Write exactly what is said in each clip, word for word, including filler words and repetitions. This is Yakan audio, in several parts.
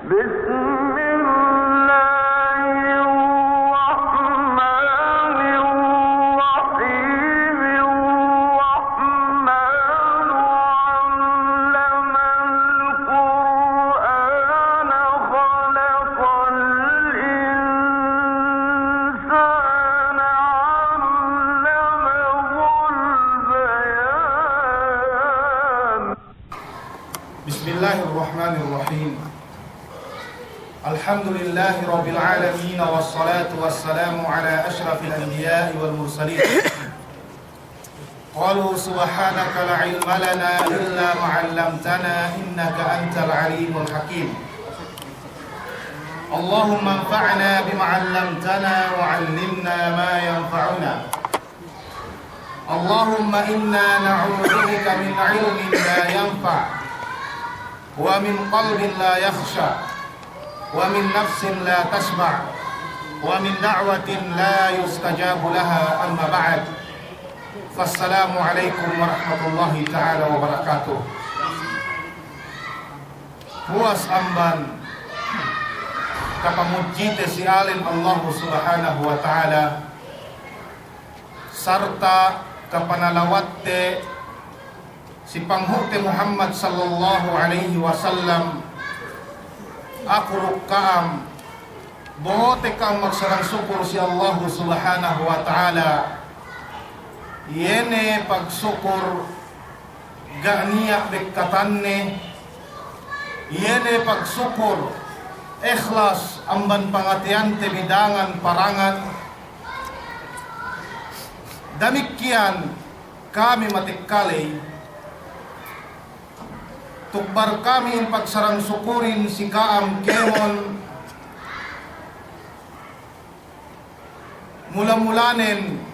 بسم الله الرحمن الرحيم. الرحمن علم القرآن خلق الإنسان علمه البيان. بسم الله الرحمن الرحيم. الحمد لله رب العالمين، والصلاة والسلام على أشرف الأنبياء والمرسلين. قالوا سبحانك لا علم لنا إلا ما علمتنا إنك أنت العليم الحكيم. اللهم انفعنا بما علمتنا وعلمنا ما ينفعنا. اللهم إنا نعوذ بك من علم لا ينفع، ومن قلب لا يخشع، ومن نفس لا تشبع، ومن دعوة لا يستجاب لها، أما بعد. فالسلام عليكم ورحمة الله تعالى وبركاته. Puwas amban kapamudjite si ālen Allahu Subhanahu wa Ta'ala, sarta' kapanalawatte si panghu'te Muhammad sallallahu alaihi wasallam, aku duk ka'am, bo'ote ka'am magsarang sukur si Allahu Subhanahu wa Ta'ala. Iye ne pagsukur ga' niya' bekkatanne, iye ne pagsukur ikhlas amban pangateyante bi dangan-parangan. Damikkiyan kami matekkaley, tukbal kami in pagsarang sukurin si ka'am kēmon. Mula-mulanen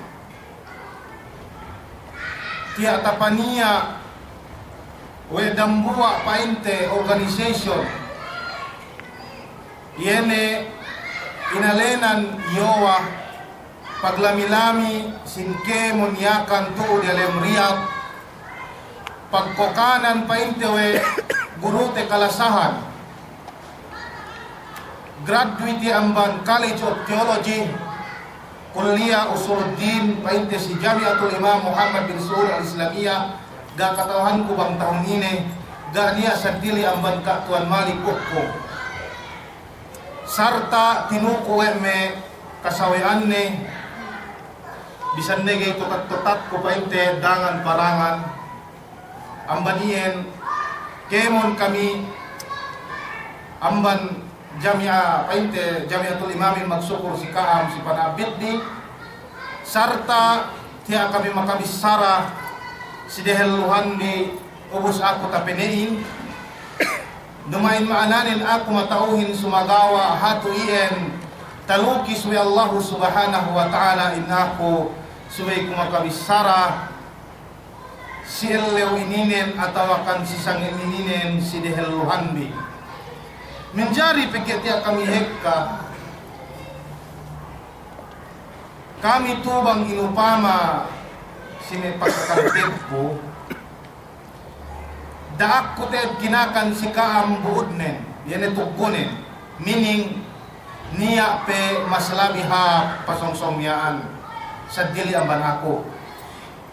tiya' tapaniya' we' dambuwa' pa'inte organization, iye ne inalenan Yowa, paglami-lami sin kēmon Yakan tu'u diyalem Riyadh, pagkokanan pa'inte we' gurute kalasahan. Graduate amban College of Theology, Kulliya Usuluddin, pa'inte si Jami'atul Imam Muhammad bin Saud Al-Islamiyah, ga' kata'uhanku bang tahun ine, ga' niya' seddili amban Ka' Tuwan Malik Ukku. Sarta' tinuku we' me' kasawe'anne, bisan ne ga'i tutat-tutatku pa'inte dangan-parangan. Amban iyan, kēmon kami amban jami'a, pa'inte Jami'atul Imamin magsukur si ka'am si pana'abitbi, sarta' tiya' kami makabissara si dehelluhanbi ubus aku tapene'in. Duma'in ma'ananen aku mata'uhin sumagawa' hatu iyan talukis we' Allahu Subhanahu wa Ta'ala in aku subey ku makabissara si ellew ininen atawakan si sangem ininen si dehelluhanbi. Manjari pegge' tiya' kami hekka, kami tu bang inupama si me' pagkakantebku, da'akku te'ed kinakan si ka'am bu'udnen, iye ne tuggunen, meaning niya' pe mas labi hāp pasōng-sōng miya'an seddili amban aku.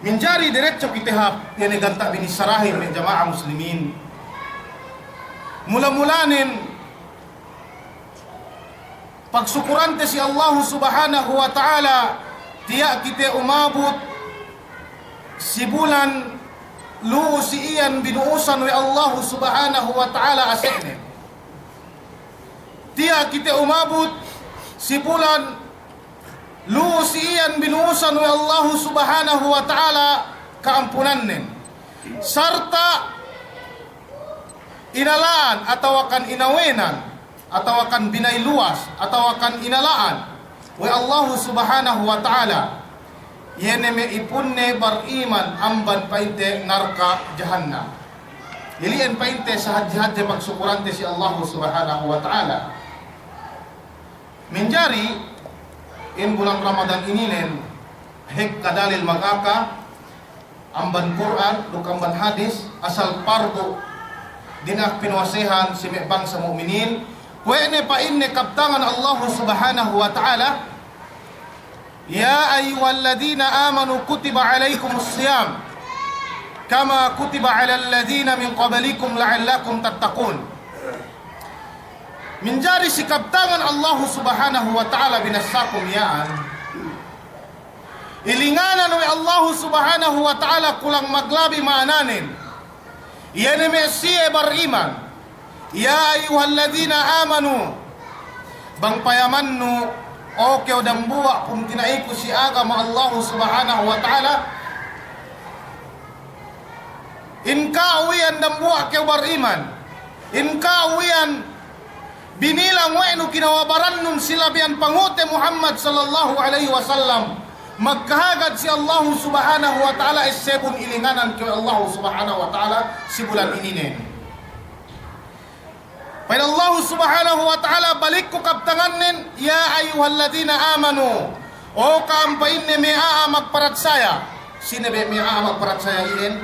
Manjari derecho kite hāp, iye ne ganta' binissarahin me' jama'a muslimin. Mula-mulanen, pagsukurante si Allahu Subhanahu wa Ta'ala, tiya' kite umabut si bulan lu'u si iyan binu'usan we' Allahu Subhanahu wa Ta'ala ase'nen. Tiya' kite umabut si bulan lu'u si iyan binu'usan we' Allahu Subhanahu wa Ta'ala ka'ampunannen. Sarta' inala'an atawakan inawenan, atawakan binayluwas, atawakan inala'an we' Allahu Subhanahu wa Ta'ala, iye ne me' ipunne bariman amban pa'inte narka' jahannam. Ili'en pa'inte sahadje-hadje pagsukurante si Allahu Subhanahu wa Ta'ala. Manjari in bulan Ramadan ininen hekka dalil magaka amban Kur'an duk amban hadis, asal pardu dina'ak pinuwasehan si me' bangsa mu'minin, Kuwe' ne pa'inne kabtangan Allahu Subhanahu wa Ta'ala, يا أيها الذين آمنوا كتب عليكم الصيام كما كتب على الذين من قبلكم لعلكم تتقون. Minjari si kabtangan Allahu Subhanahu wa Ta'ala binassa ku miya'an, ilinganan we' Allahu Subhanahu wa Ta'ala kulang maglabi ma'ananen. Iye ne me' siye bariman. يا أيها الذين آمنوا. Bang payamannu, o kew dambuwa' pungtina'iku si agama Allahu Subhanahu wa Ta'ala. In ka'u iyan dambuwa' kew bariman. In ka'u iyan binilang we' nu kinawabarannun si labihan pangu'te Muhammad sallallahu alaihi wasallam, magkahagad si Allahu Subhanahu wa Ta'ala, essebun ilinganan kew Allahu Subhanahu wa Ta'ala si bulan ininen. Pa'in Allahu Subhanahu wa Ta'ala, balik ku kabtangannen, يا أيها الذين آمنوا. O ka'am pa'inne me' a'a magparatsaya. Sine be me' a'a magparatsaya iyan?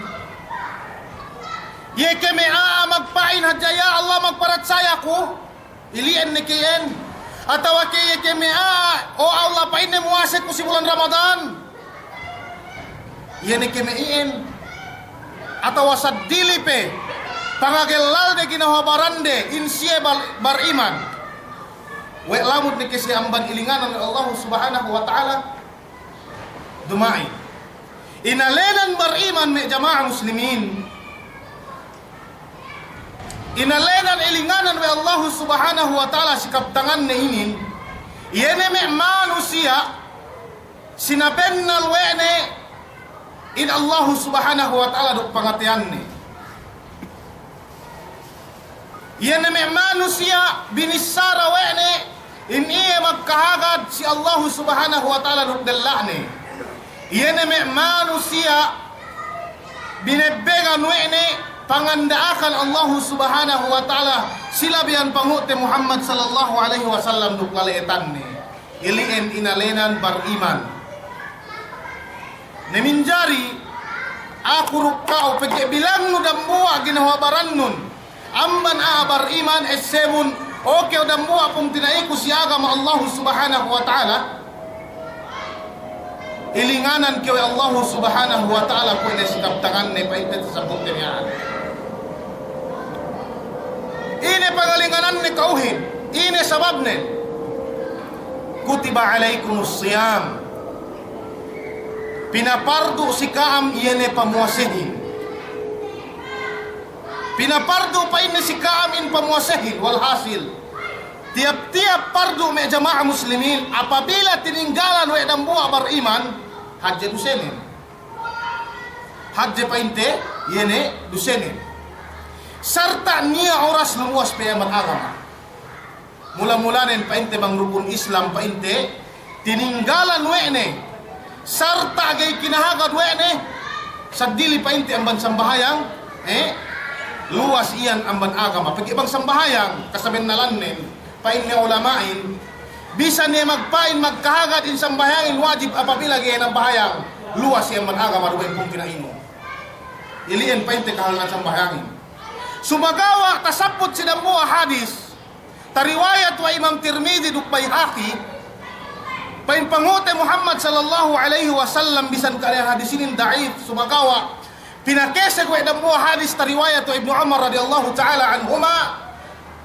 Iye ke me' a'a magpa'in hadja, "Ya Allah, magparatsaya ku." Ili'en ne ke iyan? Atawa ke iye ke me' a'a, "O Allah, pa'inne muwase ku si bulan Ramadan." Iye ne ke me' iyan? Atawa seddili pe pangagellalde ginahawa barande in siye bar-, bariman. We' lamud ne ke siye amban ilinganan Allahu Subhanahu wa Ta'ala. Duma'in. Inalenan bariman me' jama'a muslimin. Inalenan ilinganan we' Allahu Subhanahu wa Ta'ala si kabtanganne inin. Iye ne me' manusiya' sinabennal we' ne in Allahu Subhanahu wa Ta'ala duk pangateyanne. Iye ne me' manusiya' binissara we' ne in iye magkahagad si Allahu Subhanahu wa Ta'ala duk della'ne. Iye ne me' manusiya' binebbegan we' ne panganda'akan Allahu Subhanahu wa Ta'ala si labihan pangu'te Muhammad sallallahu alaihi wasallam duk lale'etanne. Ili'en inalenan bariman. Ne minjari, aku duk ka'u pegge' bilangnu dambuwa' ginahawa barannun amban a'a bariman, essebun, o kew dambuwa' pungtina'iku si agama Allahu Subhanahu wa Ta'ala. Ilinganan kew we' Allahu Subhanahu wa Ta'ala kuwe' ne si kabtanganne pa'inte tasabutte miya'an. Ine pangalingananne ka'uhin? Ine sababne? كتب عليكم الصيام. Pinapardu' si ka'am iye ne pamuwasehin. Pinapardu' pa'inne si ka'am in pamuwasehin. Walhasil, tiyap-tiyap pardu' me' jama'a muslimin, apabila tininggalan we' dambuwa' bariman, hadje dusenen. Hadje pa'inte, iye ne dusenen. Sarta' niya' oras lumuwas pe amban agama. Mula-mulanen pa'inte bang rukun Islam pa'inte, tininggalan we' ne, sarta' ga'i kinahagad we' ne, seddili pa'inte amban sambahayang, eh, luwas iyan amban agama. Pegge' bang sambahayang, kasabennalan nen, pa'in me' ulama'in, bisan iye magpa'in magkahagad in sambahayangin wajib apabila ga'i nambahayang, luwas iye amban agama duwe pungtina'inu. Ili'en pa'inte kahalangan sambahayangin. Sumagawa' tasabbut si dambuwa' hadis, tariwayat we' Imam Tirmidhi duk Baihaqi, pa'in pangu'te Muhammad sallallahu alaihi wasallam, bisan ka'ane hadis inin da'if, sumagawa' pinakeseg we' dambuwa' hadis tariwayat we' Ibnu Umar radiyallahu ta'ala anhuma,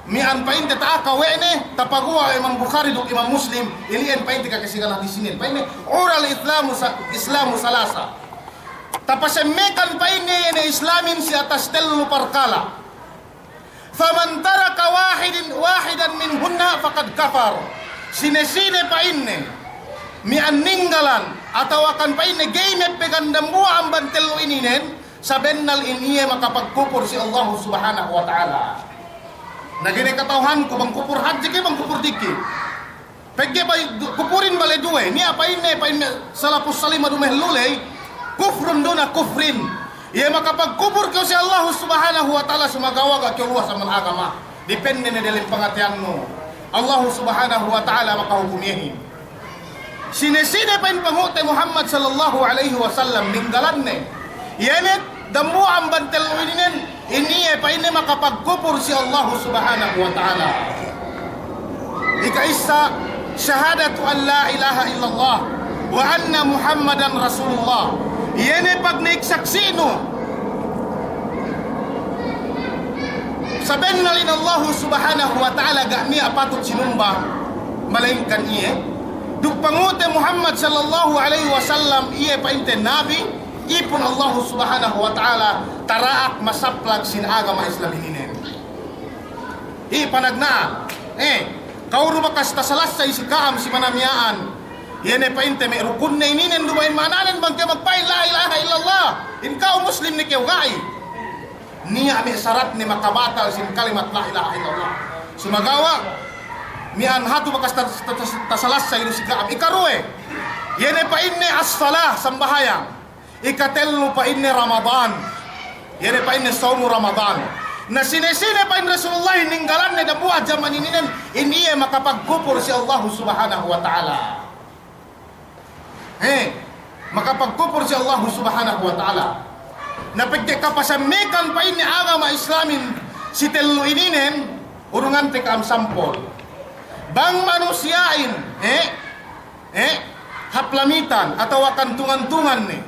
miya'an pa'inte ta'aka we' ne, tapaguwa' we' Imam Bukhari duk Imam Muslim, ili'en pa'inte kakesegan hadis inin. Pa'inne, عرى الإسلام س-، الإسلام ثلاثة. Tapasemmekan pa'inne iye ne Islamin si atas tellu parkala'. فمن ترك واحد، واحدا منهن فقد كفر. Sine-sine pa'inne miya'an ninggalan atawakan pa'inne ga'i mebbegan dambuwa' amban tellu ininen, sabennal in iye makapagkupur si Allahu Subhanahu wa Ta'ala. Na ga'i ne kata'uhanku bang kupur hadje ke bang kupur diki. Pegge' bale du-, kupurin bale duwe, niya' pa'inne, pa'in me' salafus salih madumehellu ley, كفر دون كفر. Iye makapagkupur kew si Allahu Subhanahu wa Ta'ala sumagawa' ga' kew luwas amban agama. Dipende ne dalem pangateyannu. Allahu Subhanahu wa Ta'ala makahukum iyehin. Sine-sine pa'in pangu'te Muhammad sallallahu alaihi wasallam ninggalanne iye ne dambuwa' amban tellu ininen, in iye pa'inne makapagkupur si Allahu Subhanahu wa Ta'ala. Ika'issa, shahadatu an la ilaha illallah wa anna Muhammadan Rasulullah. Iye ne pagnaik saksi'nu sabennal in Allahu Subhanahu wa Ta'ala ga' niya' patut sinumba malaingkan iye. Duk pangute Muhammad sallallahu alaihi wasallam iye pa'inte nabi, ipun Allahu Subhanahu wa Ta'ala, tara'ak masaplag sin agama Islam ininen. Iye panagna'an. Eh, ka'u du bakas tasalassay si ka'am si manamiya'an. Iye ne pa'inte me' rukunne ininen, duma'in ma'ananen bang kew magpa'in la ilaha illallah, in ka'u Muslim ne kew, ga'i. Niya' me' saratne makabatal sin kalimat la ilaha illallah. Sumagawa' miya'an hatu bakas tas-, tas-, tasalassay du si ka'am. Ikaruwe, iye ne pa'inne as-salah, sambahayang. Ikatellu pa'inne Ramadan. Iye ne pa'inne sawmu Ramadan. Na sine-sine pa'in Rasulullah ninggalanne dambuwa' jaman ininen, in iye makapagkupur si Allahu Subhanahu wa Ta'ala. He, makapagkupur si Allahu Subhanahu wa Ta'ala. Na pegge' kapasammikan pa'inne agama Islamin si tellu ininen, urungante ka'am sampol. Bang manusiya'in, he, eh, hap Lamitan atawa kan tungan-tungan ne,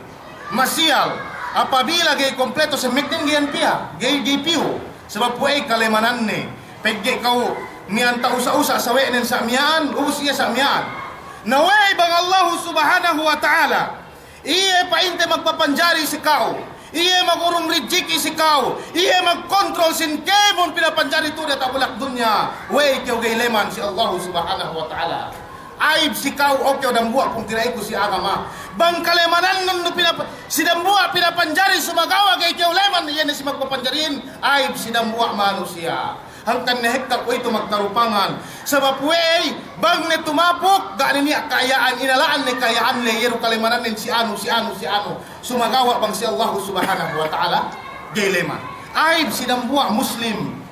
masiyal, apabila ga'i kompleto semmeknen ga'i iyan piya, ga'i, ga'i piyu, sabab we'ey kalemananne, pegge' ka'u miya'an ta'usa'-usa' sawe'nen sa' miya'an, ubus iye sa' miya'an. Na we'ey bang Allahu Subhanahu wa Ta'ala, iye pa'inte magpapanjari si ka'u, iye magurung rijiki si ka'u, iye magkontrol sin kēmon pinapanjari tu'u diyata' bulak dunya, we'ey kew ga'i leman si Allahu Subhanahu wa Ta'ala. Aib si ka'u, o kew dambuwa' pungtina'iku si agama. Bang kalemanannun du pinap-, si dambuwa' pinapanjari, sumagawa' ga'i kew leman, iye ne si magpapanjarihin, aib si dambuwa' manusiya'. Hangkan ne hekka kuwe'itu magkarupangan. Sabab we'ey, bang ne tumapuk, ga' ne niya' ka'iya'an, inala'an ne ka'iya'anne, iye du kalemanannen si anu, si anu, si anu. Sumagawa' bang si Allahu Subhanahu wa Ta'ala, ga'i leman. Aib si dambuwa' Muslim.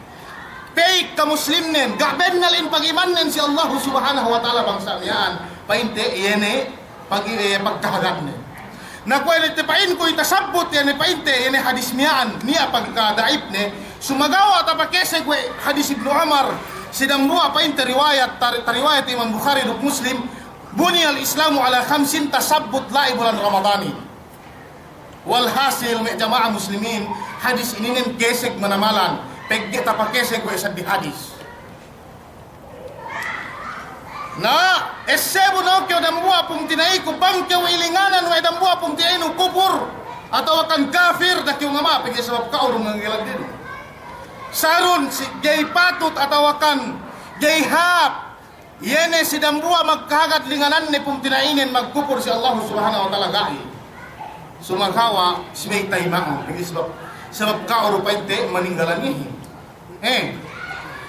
Peyik kamuslimnen, ga' bennal in pagimannen si Allahu Subhanahu wa Ta'ala bang sa' miya'an, pa'inte iye ne pag-, eh, pagkahagadne. Na kuwe' ne te pa'inku itasabbut iye ne pa'inte, iye ne hadis miya'an, niya' pagkada'ipne, sumagawa' tapakeseg we' hadis Ibnu Umar, si dambuwa' pa'inte riwayat, tar-, tariwayat Imam Bukhari duk Muslim, buniyal Islamu ala khamsin, tasabbut la'i bulan Ramadanin. Walhasil, me' jama'a muslimin, hadis ininen keseg manamalan, pegge' tapakeseg we' seddili hadis. Na, essebun o kew dambuwa' pungtina'iku, bang kew ilinganan we' dambuwa' pungtina'inu kupur atawa kan kafir, da'a kew ngama, pegge' sabab ka'u du mangelagdin. Sarun si ga'i patut atawa kan ga'i hāp Iye ne si dambuwa' magkahagad lingananne pungtina'inen magkupur si Allahu Subhanahu wa Ta'ala ga'i. Sumagawa' si me' tayma'un, sabab, sabab ka'u du pa'inte maninggalan iyehin. Eh.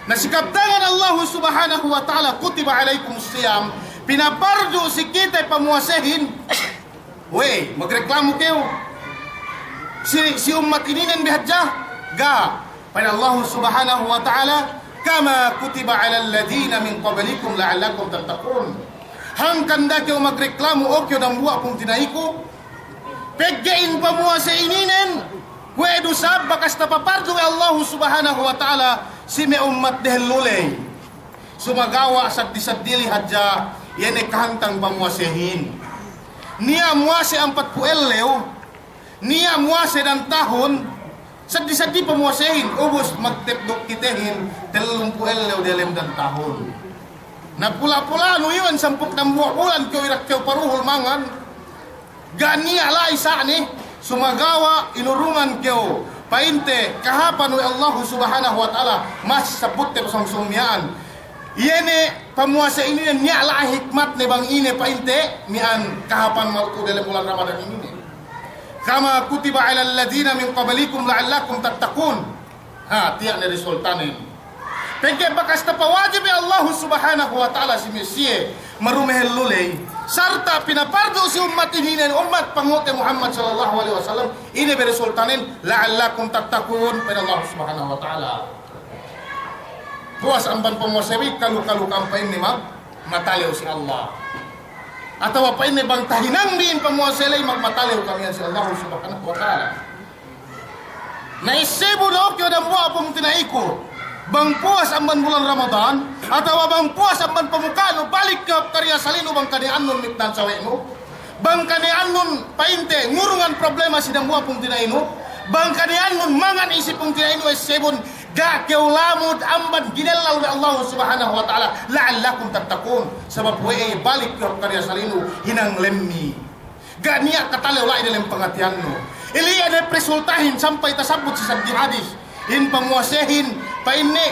Na si kabtangan Allahu Subhanahu wa Ta'ala, kutiba alaykumus siyam, pinapardu si kite pamuwasehin. We'ey, magreklamu kew si, si ummat ininen bi hadja? Ga'. Pa'in Allahu Subhanahu wa Ta'ala, kama kutiba alal ladhina min qablikum la'allakum tattaqun. Hangkan da'a kew magreklamu, o kew dambuwa' pungtina'iku, pegge' in pamuwase ininen, kuwe' du sab bakas tapapardu we' Allahu Subhanahu wa Ta'ala si me' ummat dehellu ley. Sumagawa' saddi-saddili hadja, iye ne kahantang pamuwasehin. Niya' muwase ampatpū' ellew, niya' muwase dan tahun, saddi-saddi pamuwasehin, ubus magtep duk kitehin tellumpū' ellew diyalem dan tahun. Na pula'-pula'nu iyan sampū' dambuwa' bulan kew irak kew paruhul mangan, ga' niya' la'i sa'ne, sumagawa' inurungan kew pa'inte kahāpan we' Allahu Subhanahu wa Ta'ala, mas sabutte pasōng-sōng miya'an. Iye ne pamuwase ininen niya' la'i hikmatne bang ine pa'inte miya'an kahāpan malu'u delem bulan Ramadan ininen. Kama kutiba alal ladhina min qablikum la'allakum tattaqun. Ha, tiya' ne resultanen. Pegge' bakas tapawajib we' Allahu Subhanahu wa Ta'ala si me' siye marumehellu ley, sarta' pinapardu si ummat ininen, ummat pangute Muhammad sallallahu alaihi wasallam, ine be resultanen? La'allakum tattaqun, pa'in Allahu Subhanahu wa Ta'ala. Puwas amban pamuwase bi, kalu-kalu ka'am pa'inne mag-, matalew si Allah. Atawa pa'inne bang tahinang bi in pamuwase ley, mag-, matalew kami iyan si Allah Subhanahu wa Ta'ala. Na essebun o kew dambuwa' pungtina'iku, bang puwas amban bulan Ramadan, Atawa bang puwas amban pamuka'nu, balik ke kariya salinu bang kaniya'annun mitnan sawe'nu. Bang kaniya'annun pa'inte ngurungan problema si dambuwa' pungtina'inu. Bang kaniya'annun mangan isi pungtina'inu essebun, ga' kew lamud amban ginellal we' Allahu Subhanahu wa Ta'ala, "La'allakum tattaqun." Sabab we'ey balik ke kariya salinu hinang lemmi'. Ga' niya' katalew la'i delem pangateyannu. Ili'en hep resultahin sampay tasabbut si saddi hadis. In pamuwasehin, pa'inne,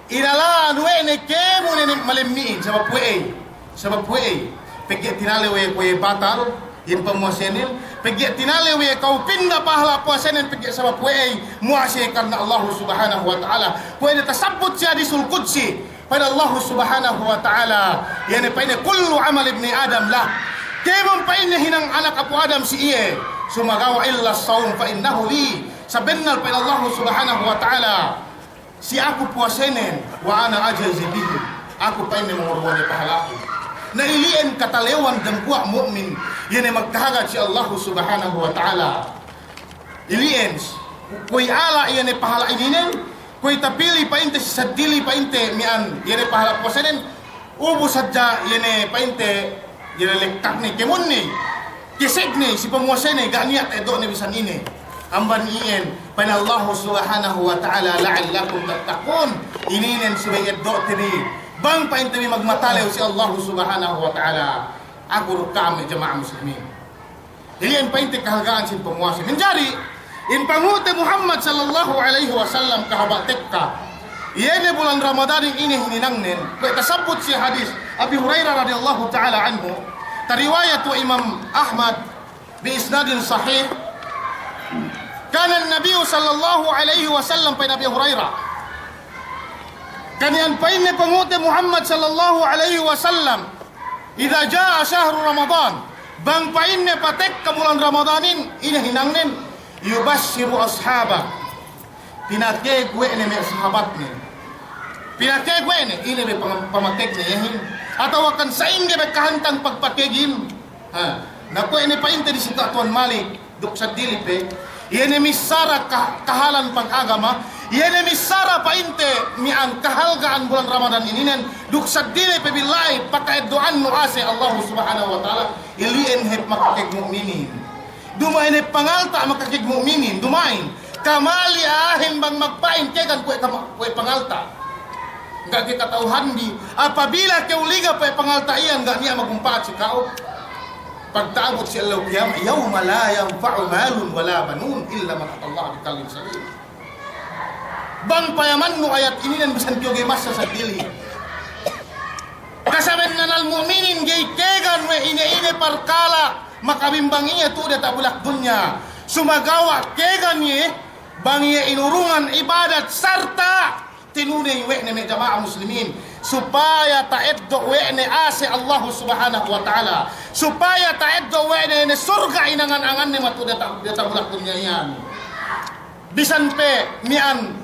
inala'an we' ne kēmon ne malemmi'in, sabab we'ey. Sabab we'ey. Pegge' tinalew we' kuwe' batal, in pamuwasehin. Pegge' tinalew we' kew pinda pahala' puwasenen, pegge' sabab we'ey. Muwase karna Allahu Subhanahu wa Ta'ala. Kuwe' ne tasabbut si hadisul qudsi. Pa'in Allahu Subhanahu wa Ta'ala, iye ne pa'inne, "Kullu amal ibni Adam lah." Kēmon pa'inne hinang anak apu' Adam si iye. Sumagawa' illa saum fa innahu li. Sabennal pa'in Allahu Subhanahu wa Ta'ala, si aku puwasenen, wa ana ajzi bihi. Aku pa'inne mangurungan pahala'ku. Na ili'en katalewan dambuwa' mu'min, iye ne magkahagad si Allahu Subhanahu wa Ta'ala. Ili'en, kuwe' ala iye ne pahala' ininen, kuwe' tapili pa'inte si saddili pa'inte miya'an iye ne pahala' puwasenen, ubus hadja iye ne pa'inte, iye ne lekkakne kēmonne, kesegne si pamuwasene, ga' niya' ta'eddo'ne bisan ine. Amban iyan, pa'in Allahu Subhanahu wa Ta'ala, "La'allakum tattaqun." Ininen subey eddo'te bi, bang pa'inte bi magmatalew si Allahu Subhanahu wa Ta'ala. Aku duk ka'am me' jama'a muslimin. Iyan pa'inte kahalga'an sin pamuwase. Manjari, in panghu'te Muhammad sallallahu alaihi wasallam kahaba' tekka iye ne bulan Ramadanin ine hininangnen, kuwe' tasabbut si hadis Abi Hurairah radiyallahu ta'ala anhu, tariwayat we' Imam Ahmad bi isnadin sahih, kana an-Nabiyyu sallallahu alaihi wasallam, pa'in Abi Hurairah, kaniyan pa'inne panghu'te Muhammad sallallahu alaihi wasallam, "Idza jaa shahru Ramadan," bang pa'inne patekka bulan Ramadanin, ine hinangnen, "yubashshiru ashabah." Pinakeg we' ne me' sahabatnen. Pinakeg we' ne, ine be pama-, pamakegne iyehin. Atawa kan sa'ingge be kahantang pagpakegin. Ha, na kuwe' ne pa'inte disi Ka' Tuwan Malik. Duk seddili pe, iye ne missara ka-, kahalan pagagama, iye ne missara pa'inte miya'an kahalga'an bulan Ramadan ininen, duk seddili pe billahi paka'eddo'annu ase' Allahu Subhanahu wa Ta'ala, ili'en hep makakeg mu'minin. Duma'in hep pangalta' makakeg mu'minin, duma'in. Kamali a'ahin bang magpa'in kegan kuwe' kama-, kuwe' pangalta'. Ga' ke kata'uhanbi, apabila kew liga pe pangalta' iyan ga' niya' magumpa'at si ka'u. Pagta'abut si ellew kiyama, "Yawma la yanfa'u malun wa la banun illa man atallaha biqalbin salim." Bang payamannu ayat ininen bisan kew ga'i masa seddili. Kasabennanal mu'minin ga'i kegan we' ine-ine parkala' makabimbang iye tu'u diyata' bulak dunya. Sumagawa' kegan iye, bang iye inurungan ibadat sarta' tinuney we' ne me' jama'a muslimin, supaya ta'eddo' we' ne ase' Allahu Subhanahu wa Ta'ala, supaya ta'eddo' we' ne, ne surga' inangan-anganne matu'u diyata', diyata' bulak dunya iyan. Bisan pe miya'an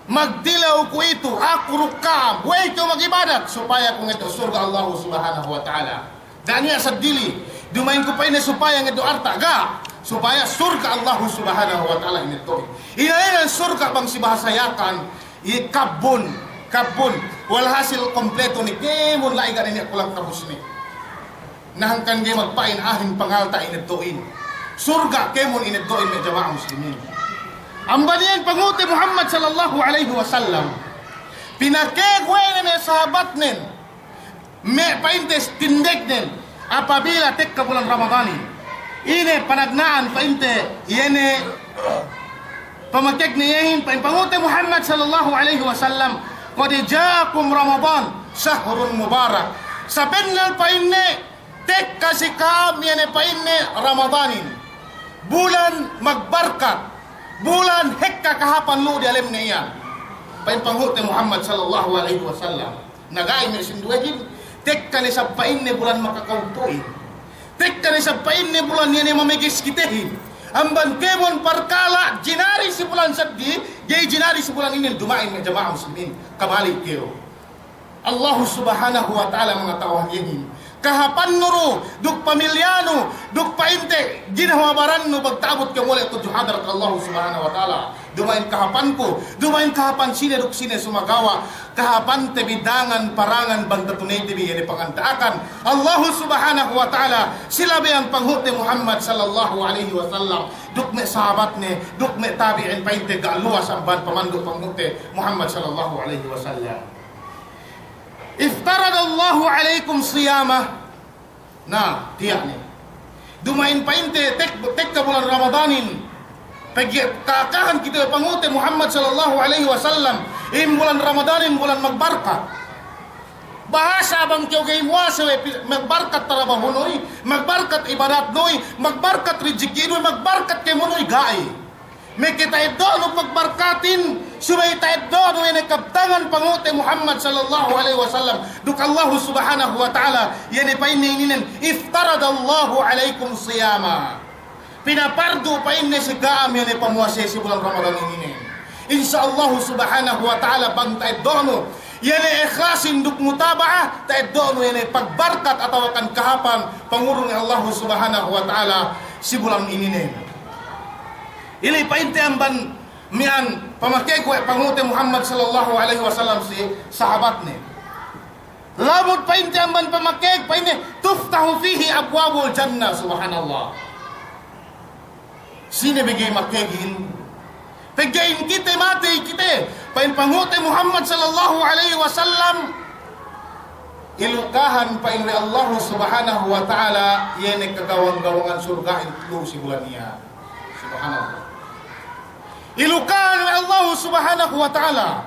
magtilew kuwe'itu, aku duk ka'am, we'ey kew magibadat, supaya ku ngeddo' surga' Allahu Subhanahu wa Ta'ala. Ga' niya' seddili, duma'in ku pa'inne supaya ngeddo' arta', ga', supaya surga' Allahu Subhanahu wa Ta'ala ineddo'in. Ine-ine surga' bang si bahasa Yakan, iye kabbun, kabbun, walhasil kompleto ne kēmon la'i ga' ne niya' kulang kabusne. Na hangkan ga'i magpa'in a'ahin pangalta' ineddo'in. Surga' kēmon ineddo'in me' jama'a muslimin. Amban iyan panghu'te Muhammad sallallahu alaihi wasallam, pinakeg we' ne me' sahabatnen, me' pa'inte tindegnen, apabila tekka bulan Ramadanin. Ine panagna'an pa'inte, iye ne pamakegnen iyehin, pa'in panghu'te Muhammad sallallahu alaihi wasallam, "Qad ja'akum Ramadan, shahrun mubarak." Sabennal pa'inne, tekka si ka'am iye ne pa'inne Ramadanin. Bulan magbarkat, bulan hekka kahāpan lu'u diyalemne iyan. Pa'in panghu'te Muhammad sallallahu alaihi wasallam. Na ga'i me' sinduwehin, tekka ne isab pa'inne bulan makakawutu'in. Tekka ne isab pa'inne bulan iye ne mameges kitehin. Amban kēmon parkala' jinari si bulan seddili, ga'i jinari si bulan inin, duma'in me' jama'a muslimin. Kabali' kew. Allahu Subhanahu wa Ta'ala mangata'uhan iyehin. Kahāpannu du, duk pamilyanu, duk pa'inte, ginhawa barannu, pagta'abut kew mole' tudju hadarat Allahu Subhanahu wa Ta'ala. Duma'in kahāpanku, duma'in kahāpan sine duk sine, sumagawa' kahāpante bi dangan-parangan bang tatuneyte bi iye ne panganda'akan Allahu Subhanahu wa Ta'ala si labeyan Panghu'te Muhammad sallallahu alaihi wasallam duk me' sahabatne, duk me' tabi'in pa'inte ga' luwas amban pamandu' Panghu'te Muhammad sallallahu alaihi wasallam. Iftaradallahu alaikum siyamah. Na, tiya' ne. Duma'in pa'inte tek-, tekka bulan Ramadanin. Pegge' ka'akahan kite we' Panghu'te Muhammad sallallahu alaihi wasallam, in bulan Ramadanin bulan magbarkat. Bahasa bang kew ga'i muwase we' pi-, magbarkat tarabahunuy, magbarkat ibadatnuy, magbarkat rijikinuy, magbarkat kemunuy, ga'i. Meke ta'eddo'nu pagbarkatin, subey ta'eddo'nu iye ne kabtangan Panghu'te Muhammad sallallahu alaihi wasallam duk Allahu Subhanahu wa Ta'ala, iye ne pa'inne ininen, "Iftaradallahu alaikum siyama." Pinapardu' pa'inne si ka'am iye ne pamuwase si bulan Ramadan ininen. Insya Allahu Subhanahu wa Ta'ala bang ta'eddo'nu iye ne ikhlasin duk mutaba'ah, ta'eddo'nu iye ne pagbarkat atawakan kahāpan pangurung Allahu Subhanahu wa Ta'ala si bulan ininen. Ili pa'inte amban miya'an pamakeg we' Panghu'te Muhammad sallallahu alaihi wasallam si sahabatne. Lamud pa'inte amban pamakeg, pa'inne, "Tuftahu fihi abwabul jannah." Subhanallah. Sine bi ga'i makegin? Pegge' in kite matey kite, pa'in Panghu'te Muhammad sallallahu alaihi wasallam, ilukahan pa'in we' Allahu Subhanahu wa Ta'ala iye ne kagawang-gawangan surga'in telu si bulan iyan. Subhanallah. Ilukahan we' Allahu Subhanahu wa Ta'ala.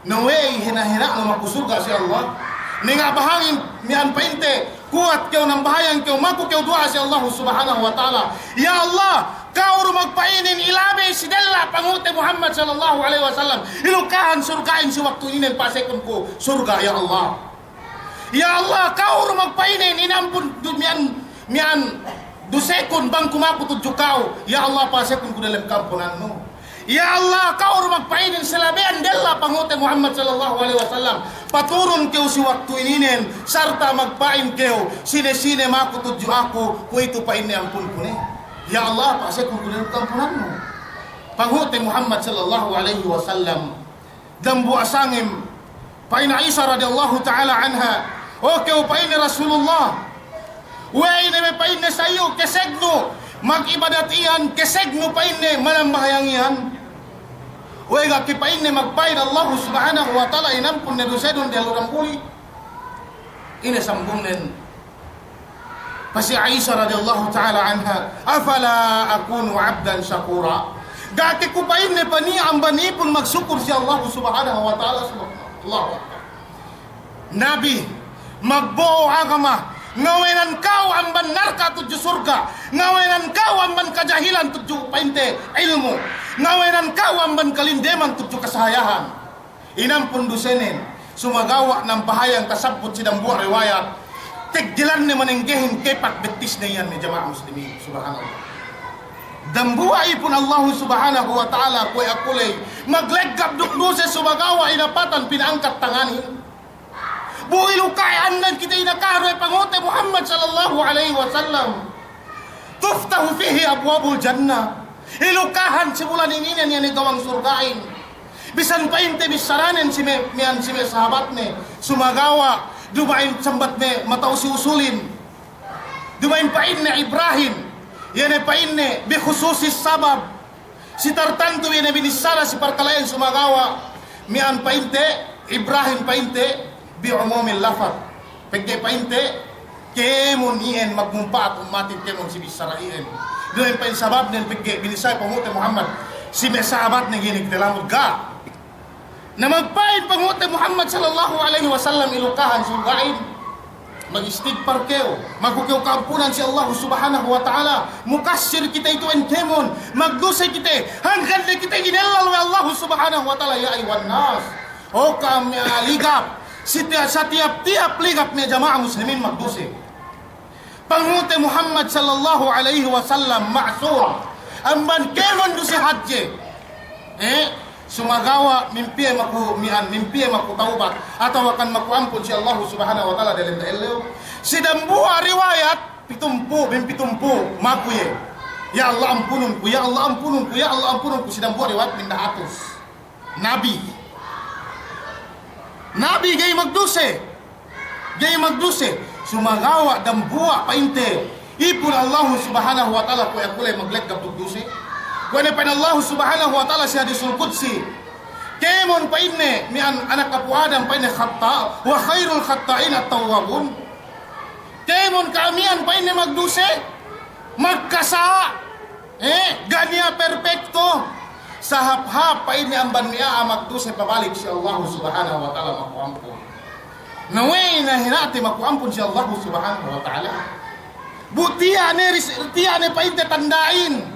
Na we'ey hina-hina'nu maku surga' si Allah? Ninga' bahangin miya'an pa'inte, kuwat kew nambahayang kew, maku kew duwa'a si Allahu Subhanahu wa Ta'ala. Ya Allah, ka'u du magpa'inin ilabey si della' Panghu'te Muhammad sallallahu alaihi wasallam. Ilukahan surga'in si waktu ininen, pa'asekun ku surga', ya Allah. Ya Allah, ka'u du magpa'inin inampun du-, miya'an, miya'an dusekun bang ku maku tudju ka'u. Ya Allah, pa'asekun ku diyalem ka'ampunannu. Ya Allah, ka'u du magpa'inin si labeyan della' Panghu'te Muhammad sallallahu alaihi wasallam. Paturun kew si waktu ininen, sarta' magpa'in kew, sine-sine maku tudju aku, kuwe'itu pa'inne ampunku ne. Ya Allah, pa'asekun ku diyalem ka'ampunannu. Panghu'te Muhammad sallallahu alaihi wasallam. Dambuwa' sangem, pa'in Aisha radiyallahu ta'ala anha, "O kew," pa'inne, "Rasulullah, we'ey ne me'," pa'inne, "sayu kesegnu magibadat iyan, kesegnu," pa'inne, "manambahayang iyan? We'ey ga' ke," pa'inne, "magpa'in Allahu Subhanahu wa Ta'ala inampun ne dusedun diyalu' dambuli?" Ine sambungnen? Pa'in si Aisha radiyallahu ta'ala anha, "Afala akunu abdan shakura?" Ga' ke ku, pa'inne, paniya' amban ipun magsukur si Allahu Subhanahu wa Ta'ala? Subhanallah. Allahu Akbar. Nabi, magbo'o agama, ngawenan ka'u amban narka' tudju surga', ngawenan ka'u amban kajahilan tudju pa'inte ilmu', ngawenan ka'u amban kalindeman tudju kasahayahan. Inampun dusenen, sumagawa' nambahayang, tasabbut si dambuwa' riwayat, teggelanne manenggehin kepak bettisne iyan, me' jama'a muslimin. Subhanallah. Dambuwa' ipun Allahu Subhanahu wa Ta'ala kuwe' akuley, magleggap duk duse, sumagawa' inapatan pina'angkat tanganin. Bu ilukahan ne kite inakahan we' Panghu'te Muhammad sallallahu alaihi wasallam. Tuftahu fihi abwabul jannah. Ilukahan si bulan ininen iye ne gawang surga'in. Bisan pa'inte bissaranen si me', miya'an si me' sahabatne, sumagawa' duma'in sambat me' mata'u si usulin. Duma'in pa'inne ibrahim, iye ne pa'inne bi khususis sabab. Si tartantu iye ne binissara si parkala'in, sumagawa' miya'an pa'inte ibrahim pa'inte bi umumil lafaz. Pegge' pa'inte, kēmon iyan magmumpa'at ummatin, kēmon si bissara iyan. Duma'in pa'in sababnen pegge' binissara Panghu'te Muhammad si me' sahabatne, ga'i ne kite lamud, ga'. Na magpa'in Panghu'te Muhammad sallallahu alaihi wasallam ilukahan surga'in. Magistigpar kew, maku kew ka'ampunan si Allahu Subhanahu wa Ta'ala. Mukassir kite itu'en kēmon, magduse kite, hangkan ne kite ginellal we' Allahu Subhanahu wa Ta'ala, ya ayyuhan nas. O ka'am me' ligap, setiap, satiyap-tiyap ligap me' jama'a muslimin magduse. Panghu'te Muhammad sallallahu alaihi wasallam ma'sum amban kēmon duse hadje. Eh, sumagawa' mimpiye maku miya'an, mimpiye maku tawbat, atawakan maku ampun si Allahu Subhanahu wa Ta'ala diyalem da ellew. Si dambuwa' riwayat, pitumpū', mimpiye pitumpū' maku iye. Ya Allah, ampunun ku, ya Allah, ampunun ku, ya Allah, ampunun ku, si dambuwa' riwayat minda hatus. Nabi. Nabi ga'i magduse. Ga'i magduse. Sumagawa' dambuwa' pa'inte ipun Allahu Subhanahu wa Ta'ala kuwe' aku la'i magleggab duk duse. Kuwe' ne pa'in Allahu Subhanahu wa Ta'ala si hadisul qudsi. Kēmon pa'inne, miya'an anak apu' Adam pa'inne khata', wa khairul khata'in at-tawwabun. Kēmon ka'am miya'an pa'inne magduse, magkasa', eh, ga' niya' perpekto, sahāp-hāp pa'inne amban me' a'a magduse pabalik si Allahu Subhanahu wa Ta'ala maku ampun. Na we'ey ne hina'te maku ampun si Allahu Subhanahu wa Ta'ala? Bu tiya' ne ris-, tiya' ne pa'inte tanda'in.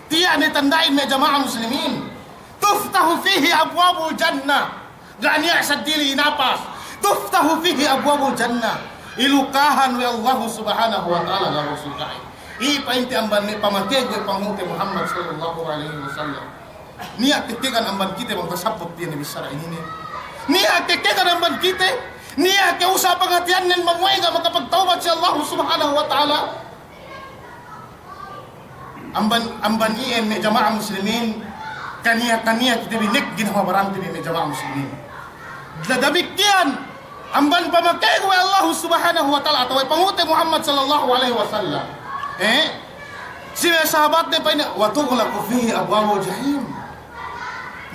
Tiya' ne tanda'in me' jama'a muslimin. Tuftahu fihi abwabul jannah. Ga' niya' seddili inapas. Tuftahu fihi abwabul jannah. Ilukahan we' Allahu Subhanahu wa Ta'ala laru surga'in. Iye pa'inte amban me' pamakegu we' panghu'te Muhammad sallallahu alaihi wasallam. Niya' tekkegan amban kite bang tasabbut iye ne bissara ininen. Niya' tekkegan amban kite. Niya' ke usa' pangatiyannen bang we'ey ga' makapagtawbat si Allahu Subhanahu wa Ta'ala. Amban, amban iyan me' jama'a muslimin, kaniya-kaniya kite bi nek ginawa barante bi me' jama'a muslimin. Da-, damikkiyan, amban pamakegu we' Allahu Subhanahu wa Ta'ala, atawa we' panghu'te Muhammad sallallahu alaihi wasallam. Eh? Si me' sahabatne pa'inne, wa tughlaqu fihi abwabul jahim.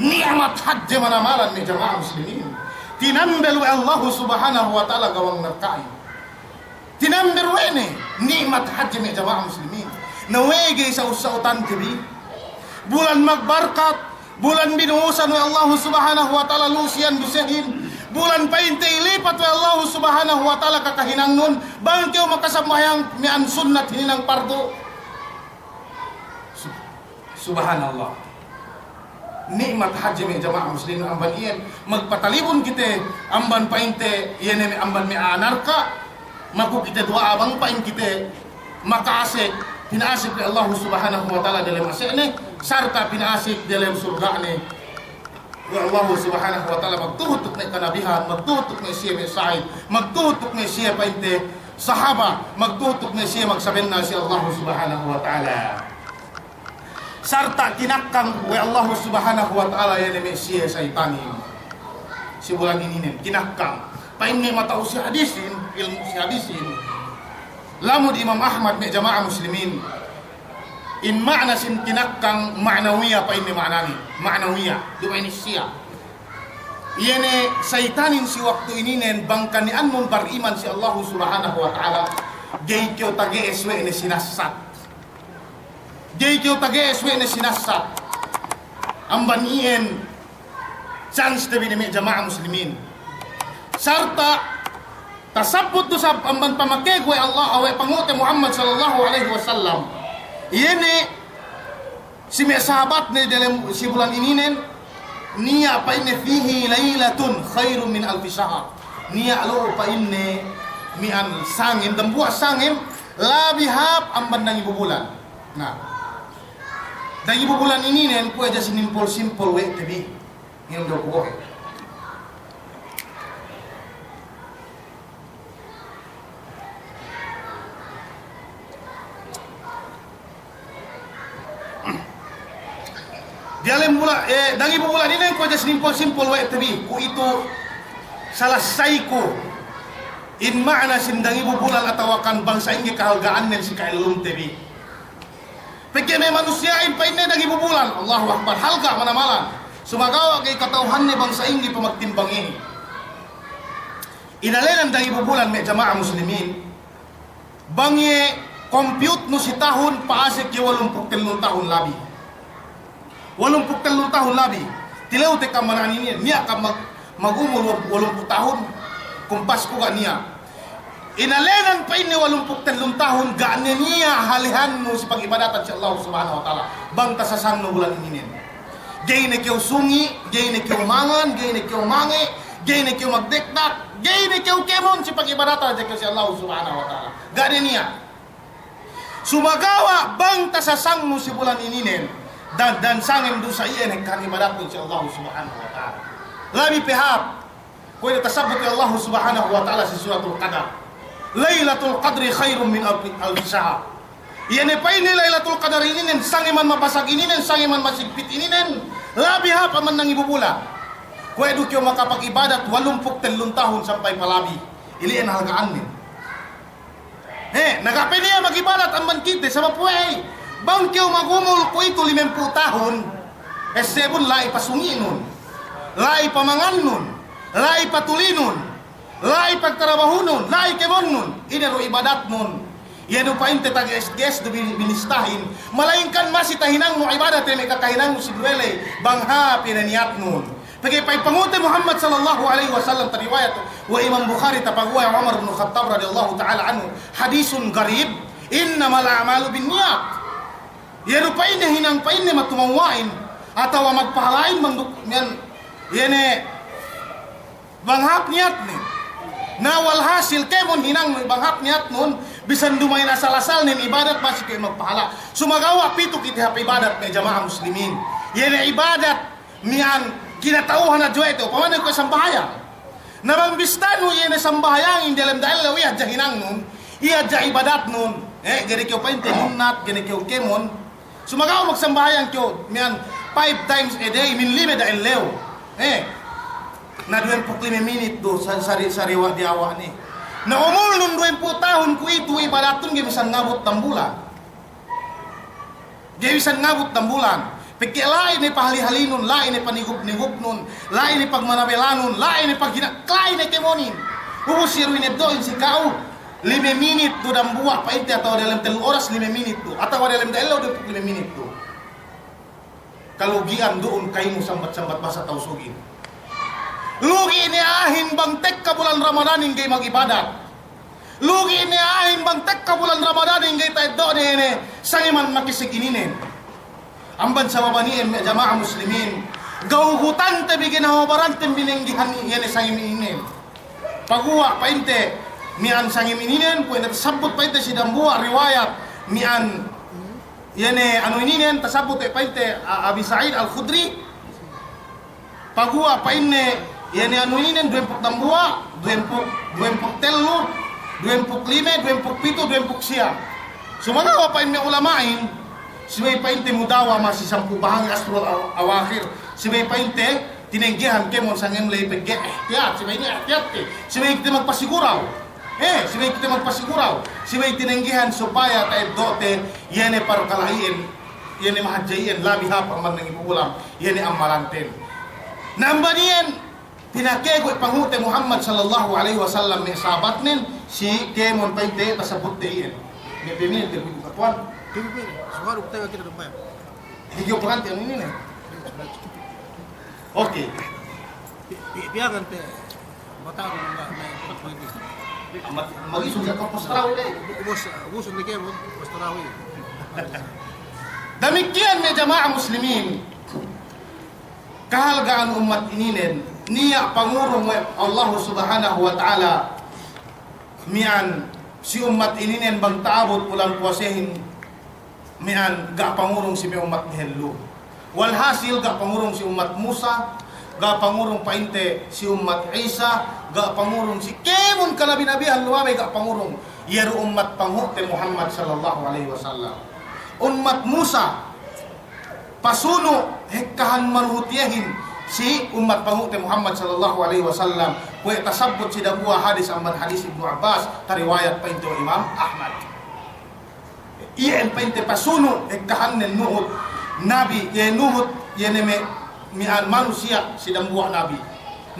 Ni'mat hadje manamalan me' jama'a muslimin. Tinambel we' Allahu Subhanahu wa Ta'ala gawang narka'in. Tinambel we' ne, ni'mat hadje me' jama'a muslimin. Na we'ey ga'i sa'ut-sa'utante bi. Bulan magbarkat, bulan binuhusan we' Allahu Subhanahu wa Ta'ala lu'u si iyan dusehin. Bulan pa'inte ilipat we' Allahu Subhanahu wa Ta'ala kakahinangnun, bang kew makasambahayang miya'an sunnat hininang pardu. Sub-, Subhanallah. Ni'mat hadje me' jama'a muslimin amban iyan. Magpatalibun kite amban pa'inte, iye ne me' amban me' a'a narka'. Maku kite duwa'a bang pa'in kite maka'asek, pina'asek we' Allahu Subhanahu wa Ta'ala delem asekne, sarta' pina'asek delem surga'ne. We' Allahu Subhanahu wa Ta'ala magtuhut duk me' kanabihan, magtuhut duk me' siye me' sahid, magtuhut duk me' siye pa'inte sahaba, magtuhut duk me' siye magsabennal si Allahu Subhanahu wa Ta'ala. Sarta' kinakkang we' Allahu Subhanahu wa Ta'ala iye ne me' siye saytanin. Si bulan ininen, kinakkang. Pa'inne mata'u si hadisin, ilmu' si hadisin. Lamud Imam Ahmad me' jama'a muslimin. In ma'na sin kinakkang ma'nawiya pa'inne ma'nane. Ma'nawiya. Duma'in hissiya. Iye ne saytanin si waktu ininen bang kani'annun bariman si Allahu Subhanahu wa Ta'ala. Ga'i kew tage'es we' ne sinassat. Ga'i kew tage'es we' ne sinassat. Amban iyan chance te bi ne me' jama'a muslimin. Sarta' tasabbut du sab amban pamakegu we' Allah, we' panghu'te Muhammad sallallahu alaihi wasallam. Iye ne si me' sahabatne delem si bulan ininen, niya' pa'inne fihi lailatun khairun min alfi shahr. Niya' lu'u pa'inne miya'an sangem, dambuwa' sangem, labi hāp amban dangibu bulan. Na, dangibu bulan ininen kuwe' ja sinimpol-simpol we' te bi. Ngem du kuwe'. Diyalem bula-, eh, dangibu bulan inin kuwe' ja sinimpol-simpol we' te bi, kuwe'itu salasayku in ma'na sin dangibu bulan atawakan bang sa'ingge kahalga'annen si ka'ellumte bi. Pegge' me' manusiya'in pa'inne dangibu bulan, Allahu Akbar, halga' manamalan. Sumagawa' ga'i kata'uhanne bang sa'ingge pamagtimbang inin. Inalenan dangibu bulan me' jama'a muslimin. Bang iye compute nu si tahun, pa'asek iye walumpū' tellun tahun labi. Walumpū' tellun tahun labi. Tilewte kamana'an inin, niya' kam mag-, magumul wa-, walumpū' tahun. Kumpas ku ga' niya'. Inalenan pa'inne walumpū' tellun tahun, ga' ne niya' halihannu si pag'ibadatan si Allahu Subhanahu wa Ta'ala. Bang tasasangnu bulan ininen. Ga'i ne kew sungi', ga'i ne kew mangan, ga'i ne kew mange', ga'i ne kew magdekdak, ga'i ne kew kēmon si pag'ibadatan hadja kew si Allahu Subhanahu wa Ta'ala. Ga' ne niya'. Sumagawa' bang tasasangnu si bulan ininen, dan, dan sangem dusa iyan hekkahan ibadatnun si Allahu Subhanahu wa Ta'ala. Labi pe hāp, kuwe' ne tasabbut we' Allahu Subhanahu wa Ta'ala si Suratul Qadar. Lailatul Qadri khairum min alfi, alfi shahr. Iye ne pa'inne Laylatul Qadar ininen, sangeman mabasag ininen, sangeman masigpit ininen, labi hāp amban nangibu bulan. Kuwe' du kew makapagibadat walumpū' tellun tahun sampay palabi. Ili'en halga'annen. He, na ga' pe niya' magibadat amban kite, sabab we'ey, bang kew magumul kuwe'itu limempū' tahun, essebun la'i pasungi'nun, la'i pamangannun, la'i patulinun, la'i pagtarabahunun, la'i kēmonnun, ine du ibadatnun. Iye du pa'inte tage'es-ge'es du bin-, binistahin, malayingkan masi tahinangnu ibadate me' kakahinangnu si duwe ley, bang hāp iye ne niyatnun. Pegge' pa'in panghu'te Muhammad sallallahu alaihi wasallam, tariwayat we' Imam Bukhari, tapaguwa' Umar bin Khattab radiyallahu ta'ala anhu, hadisun gharib, innamal a'malu binniyat. Iye du pa'inne hinang pa'inne matumawwa'in, atawa magpahala'in bang duk, miyan, iye ne, bang hāp niyatne. Na walhasil kēmon hinangnu bang hap niyatnun, bisan duma'in asal-asalnen ibadat masi kuwe' magpahala'. Sumagawa' pitu kite hap ibadat me' jama'a muslimin. Iye ne ibadat miya'an kinata'uhan hadja we' te, upamane kuwe' sambahayang. Na bang bistanu iye ne sambahayangin diyalem da'ellew iye hadja hinangnun, iye hadja ibadatnun. Eh, ga'i ne kew pa'inte nunnat, ga'i ne kew kēmon. Sumagawa' magsambahayang kew miya'an five times a day, min lime da'ellew. Eh. Na duwempū' lime minit du sa-, sari-, sariwa' diyawa' ne. Na umulnun duwempū' tahun kuwe'itu ibadatun ga'i bisan ngabut dambulan. Ga'i bisan ngabut dambulan. Pegge' la'i ne pahali-halinun, la'i ne panigup-nigupnun, la'i ne pagmanabelanun, la'i ne paghina-, la'i ne kēmonin. Ubus iye du ineddo'in si ka'u, lime minit du dambuwa' pa'inte atawa diyalem tellu oras lime minit du, atawa diyalem da'ellew duwempū' lime minit du. Kalugi'an du'un ka'inu sambat-sambat bahasa Tausugin. Lugi' ne a'ahin bang tekka bulan Ramadanin ga'i magibadat. Lugi' ne a'ahin bang tekka bulan Ramadanin ga'i ta'eddo'ne iye ne sangeman makisik ininen. Amban sababan iyan me' jama'a muslimin, gawgutante bi, ginhawa baranten bi nenggehan iye ne sangem ininen. Paguwa' pa'inte miya'an sangem ininen, kuwe' ne tasabbut pa'inte si dambuwa' riwayat miya'an iye ne anu ininen, tasabbut we' pa'inte, a-, Abi Sa'id Al-Khudri. Paguwa' pa'inne, iye ne anu ininen, duwempū' dambuwa', duwempū', duwempū' tellu, duwempū' lime, duwempū' pitu, duwempū' siyam. Sumagawa' pa'in me' ulama'in, subey pa'inte mudawa masi sampū' bahangi asrul aw-, awakhir, subey pa'inte tinenggehan kēmon sangem ley pegge' ihtiyat, subey ne ihtiyat te, subey kite magpasiguraw. Eh, subey kite magpasiguraw, subey tinenggehan supaya ta'eddo'te, iye ne parkala' iyan, iye ne mahadje iyan, labi hap amban nangibu bulan, iye ne ammalanten. Na amban iyan, pinakegu we' panghu'te Muhammad sallallahu alaihi wasallam me' sahabatnen, si kēmon pa'inte tasabutte iyan. Me' pemine te buku katuwan. Pemine, sumaru kite kite dumpaya. Video pagante anu inin, eh? Oke. Pi-, pi-, piyangan te. Mata aku nggak naik, tak lagi. Amat, magi sudah kau pos tarawih deh. Bos, bos ni ke, bos tarawih. Damikkiyan me' jama'a muslimin. Kahalga'an ummat ininen, niya' pangurung we' Allahu Subhanahu wa Ta'ala miya'an si ummat ininen bang ta'abut bulan puwasehin. Miya'an ga' pangurung si me' ummat dehellu. Walhasil ga' pangurung si ummat Musa, ga' pangurung pa'inte si ummat Isa, ga' pangurung si kēmon kanabi-nabihan lumabey ga' pangurung. Iye du ummat panghu'te Muhammad sallallahu alaihi wasallam. Ummat Musa, pasunu' hekkahan manuhut iyehin si ummat panghu'te Muhammad sallallahu alaihi wasallam. Kuwe' tasabbut si dambuwa' hadis amban hadis Ibnu Abbas, tariwayat pa'inte we' Imam Ahmad. Iye en pa'inte pasunu' hekkahannen nuhut nabi, iye nuhut, iye ne me', miya'an manusiya' si dambuwa' nabi.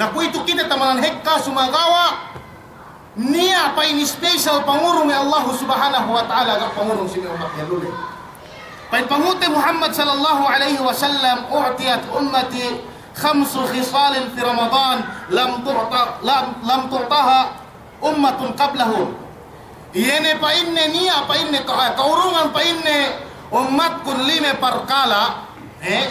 Na kuwe'itu kite tamanan hekka sumagawa' niya' pa'in special pangurung we' Allahu Subhanahu wa Ta'ala, ga' pangurung si me' ummat dehellu ley. Pa'in panghu'te Muhammad sallallahu alaihi wasallam, "U'tiyat ummati khamsu khisalin fi Ramadan, lam tu'ta-, lam, lam tu'taha ummatun qablahum." Iye ne pa'inne niya', pa'inne ka-, kaurungan pa'inne ummatkun lime parkala', eh?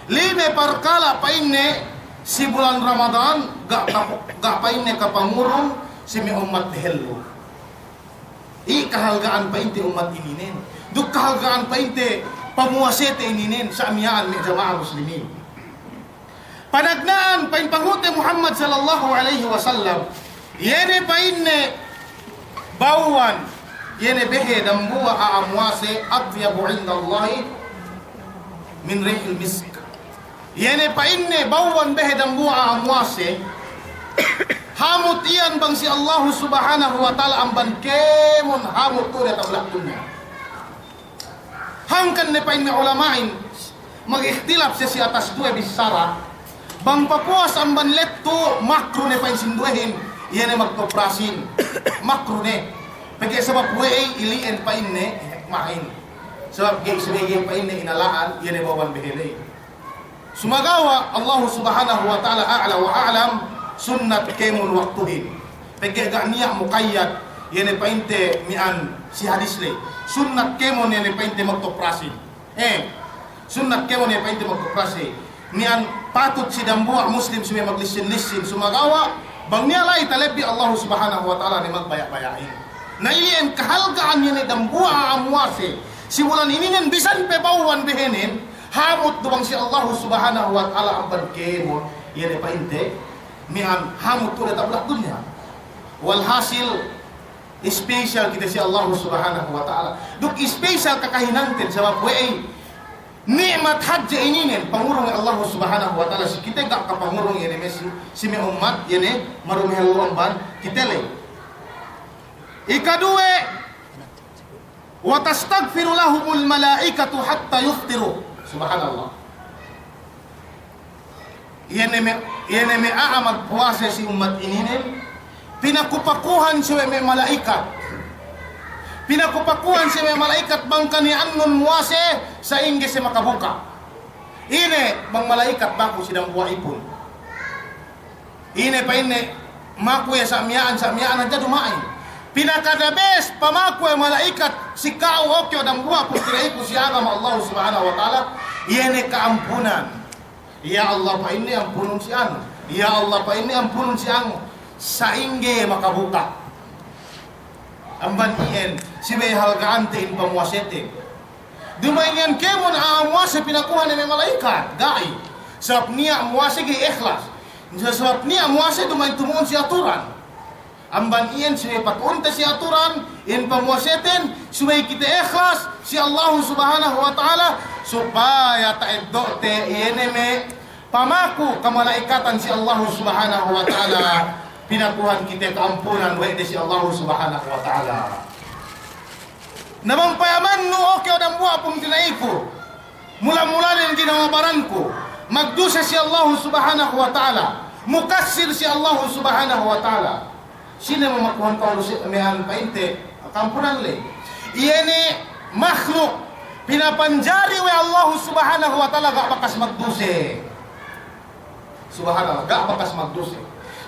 Lime parkala' pa'inne si bulan Ramadan, ga', ga', ga' pa'inne kapangurung si me' ummat dehellu. Iye kahalga'an pa'inte ummat ininen. Duk kahalga'an pa'inte pamuwasete ininen, sa' miya'an me' jama'a muslimin. Panagna'an pa'in panghu'te Muhammad sallallahu alaihi wasallam, iye ne pa'inne bawwan, Iye ne behe dambuwa' a'a muwase, atyabu indallahi min rihil misk. Iye ne pa'inne bawwan behe dambuwa' a'a muwase, hamut iyan bang si Allahu Subhanahu wa Ta'ala amban kēmon hamut tu'u diyata' bulak dunya. Hangkan ne pa'in me' ulama'in, mag'ikhtilaf siye si atas duwe bissara, bang papuwas amban lettu', makruh ne pa'in sinduwehin, iye ne magtoprasin. Makruh ne. Pegge' sabab we'ey, ili'en pa'inne hikmahin. Sabab ga'i sabab ga'i pa'inne inala'an, iye ne bawwan behe ley. Sumagawa' Allahu Subhanahu wa Ta'ala a'la wa a'lam, sunnat kēmon waktuhin. Pegge' ga' niya' muqayyad, iye ne pa'inte miya'an si hadis ley. Sunnat kēmon iye ne pa'inte magtoprasin. Eh, sunnat kēmon iye ne pa'inte magtoprasin. Miya'an patut si dambuwa' muslim subey maglissin-lissin. Sumagawa' bang niya' la'i talebbi Allahu Subhanahu wa Ta'ala ne magbaya'-baya'in. Na ili'en kahalga'an iye ne dambuwa' a'a muwase si bulan ininen bisan pe bawwan behenen, hamut du bang si Allahu Subhanahu wa Ta'ala amban kēmon, iye ne pa'inte, miya'an hamut tu'u diyata' bulak dunya. Walhasil, special kite si Allahu Subhanahu wa Ta'ala. Duk special kakahinangten sabab we'ey, ni'mat hadja ininen, pangurung Allahu Subhanahu wa Ta'ala si kite, ga' kapangurung iye ne me' si, si me' ummat, iye ne marumehellu amban kite ley. Ikaduwe, "Wa tastaghfiru lahumul malaikatu hatta yuftiru." Subhanallah. Iye ne me', iye ne me' a'a magpuwase si ummat ininen, pinaku-pakuhan siye we' me' mala'ikat. Pinaku-pakuhan siye we' me' mala'ikat bang kaniya'annun muwase sa'ingge siye makabuka'. Ine bang mala'ikat maku si dambuwa' ipun. Ine pa'inne, maku iye sa' miya'an, sa' miya'an hadja duma'in. Pinaka the best pamaku we' mala'ikat si ka'u, o kew dambuwa' pungtina'iku si agama Allahu Subhanahu wa Ta'ala, iye ne ka'ampunan. Ya Allah, pa'inne, ampunun si anu. Ya Allah, pa'inne, ampunun si anu. Sa'ingge makabuka'. Amban iyan, subey halga'ante in pamuwasete. Duma'in iyan kēmon a'a muwase pinakuhan we' me' mala'ikat, ga'i. Sabab niya' muwase ga'i ikhlas. Sabab niya' muwase duma'in tumu'un si aturan. Amban iyan subey patu'unte si aturan, in pamuwaseten, subey kite ikhlas si Allahu Subhanahu wa Ta'ala, supaya ta'eddo'te iye ne me' pamaku kamala'ikatan si Allahu Subhanahu wa Ta'ala, pinakuhan kite ka'ampunan we' de si Allahu Subhanahu wa Ta'ala. Na bang payamannu, o kew dambuwa' pungtina'iku, mula-mulanen ginawa baranku, magduse si Allahu Subhanahu wa Ta'ala, mukassir si Allahu Subhanahu wa Ta'ala. Sine mamakuhan ka'u duse miya'an pa'inte ka'ampunan ley? Iye ne makhluk pinapanjari we' Allahu Subhanahu wa Ta'ala ga' bakas magduse. Subhanallah, ga' bakas magduse.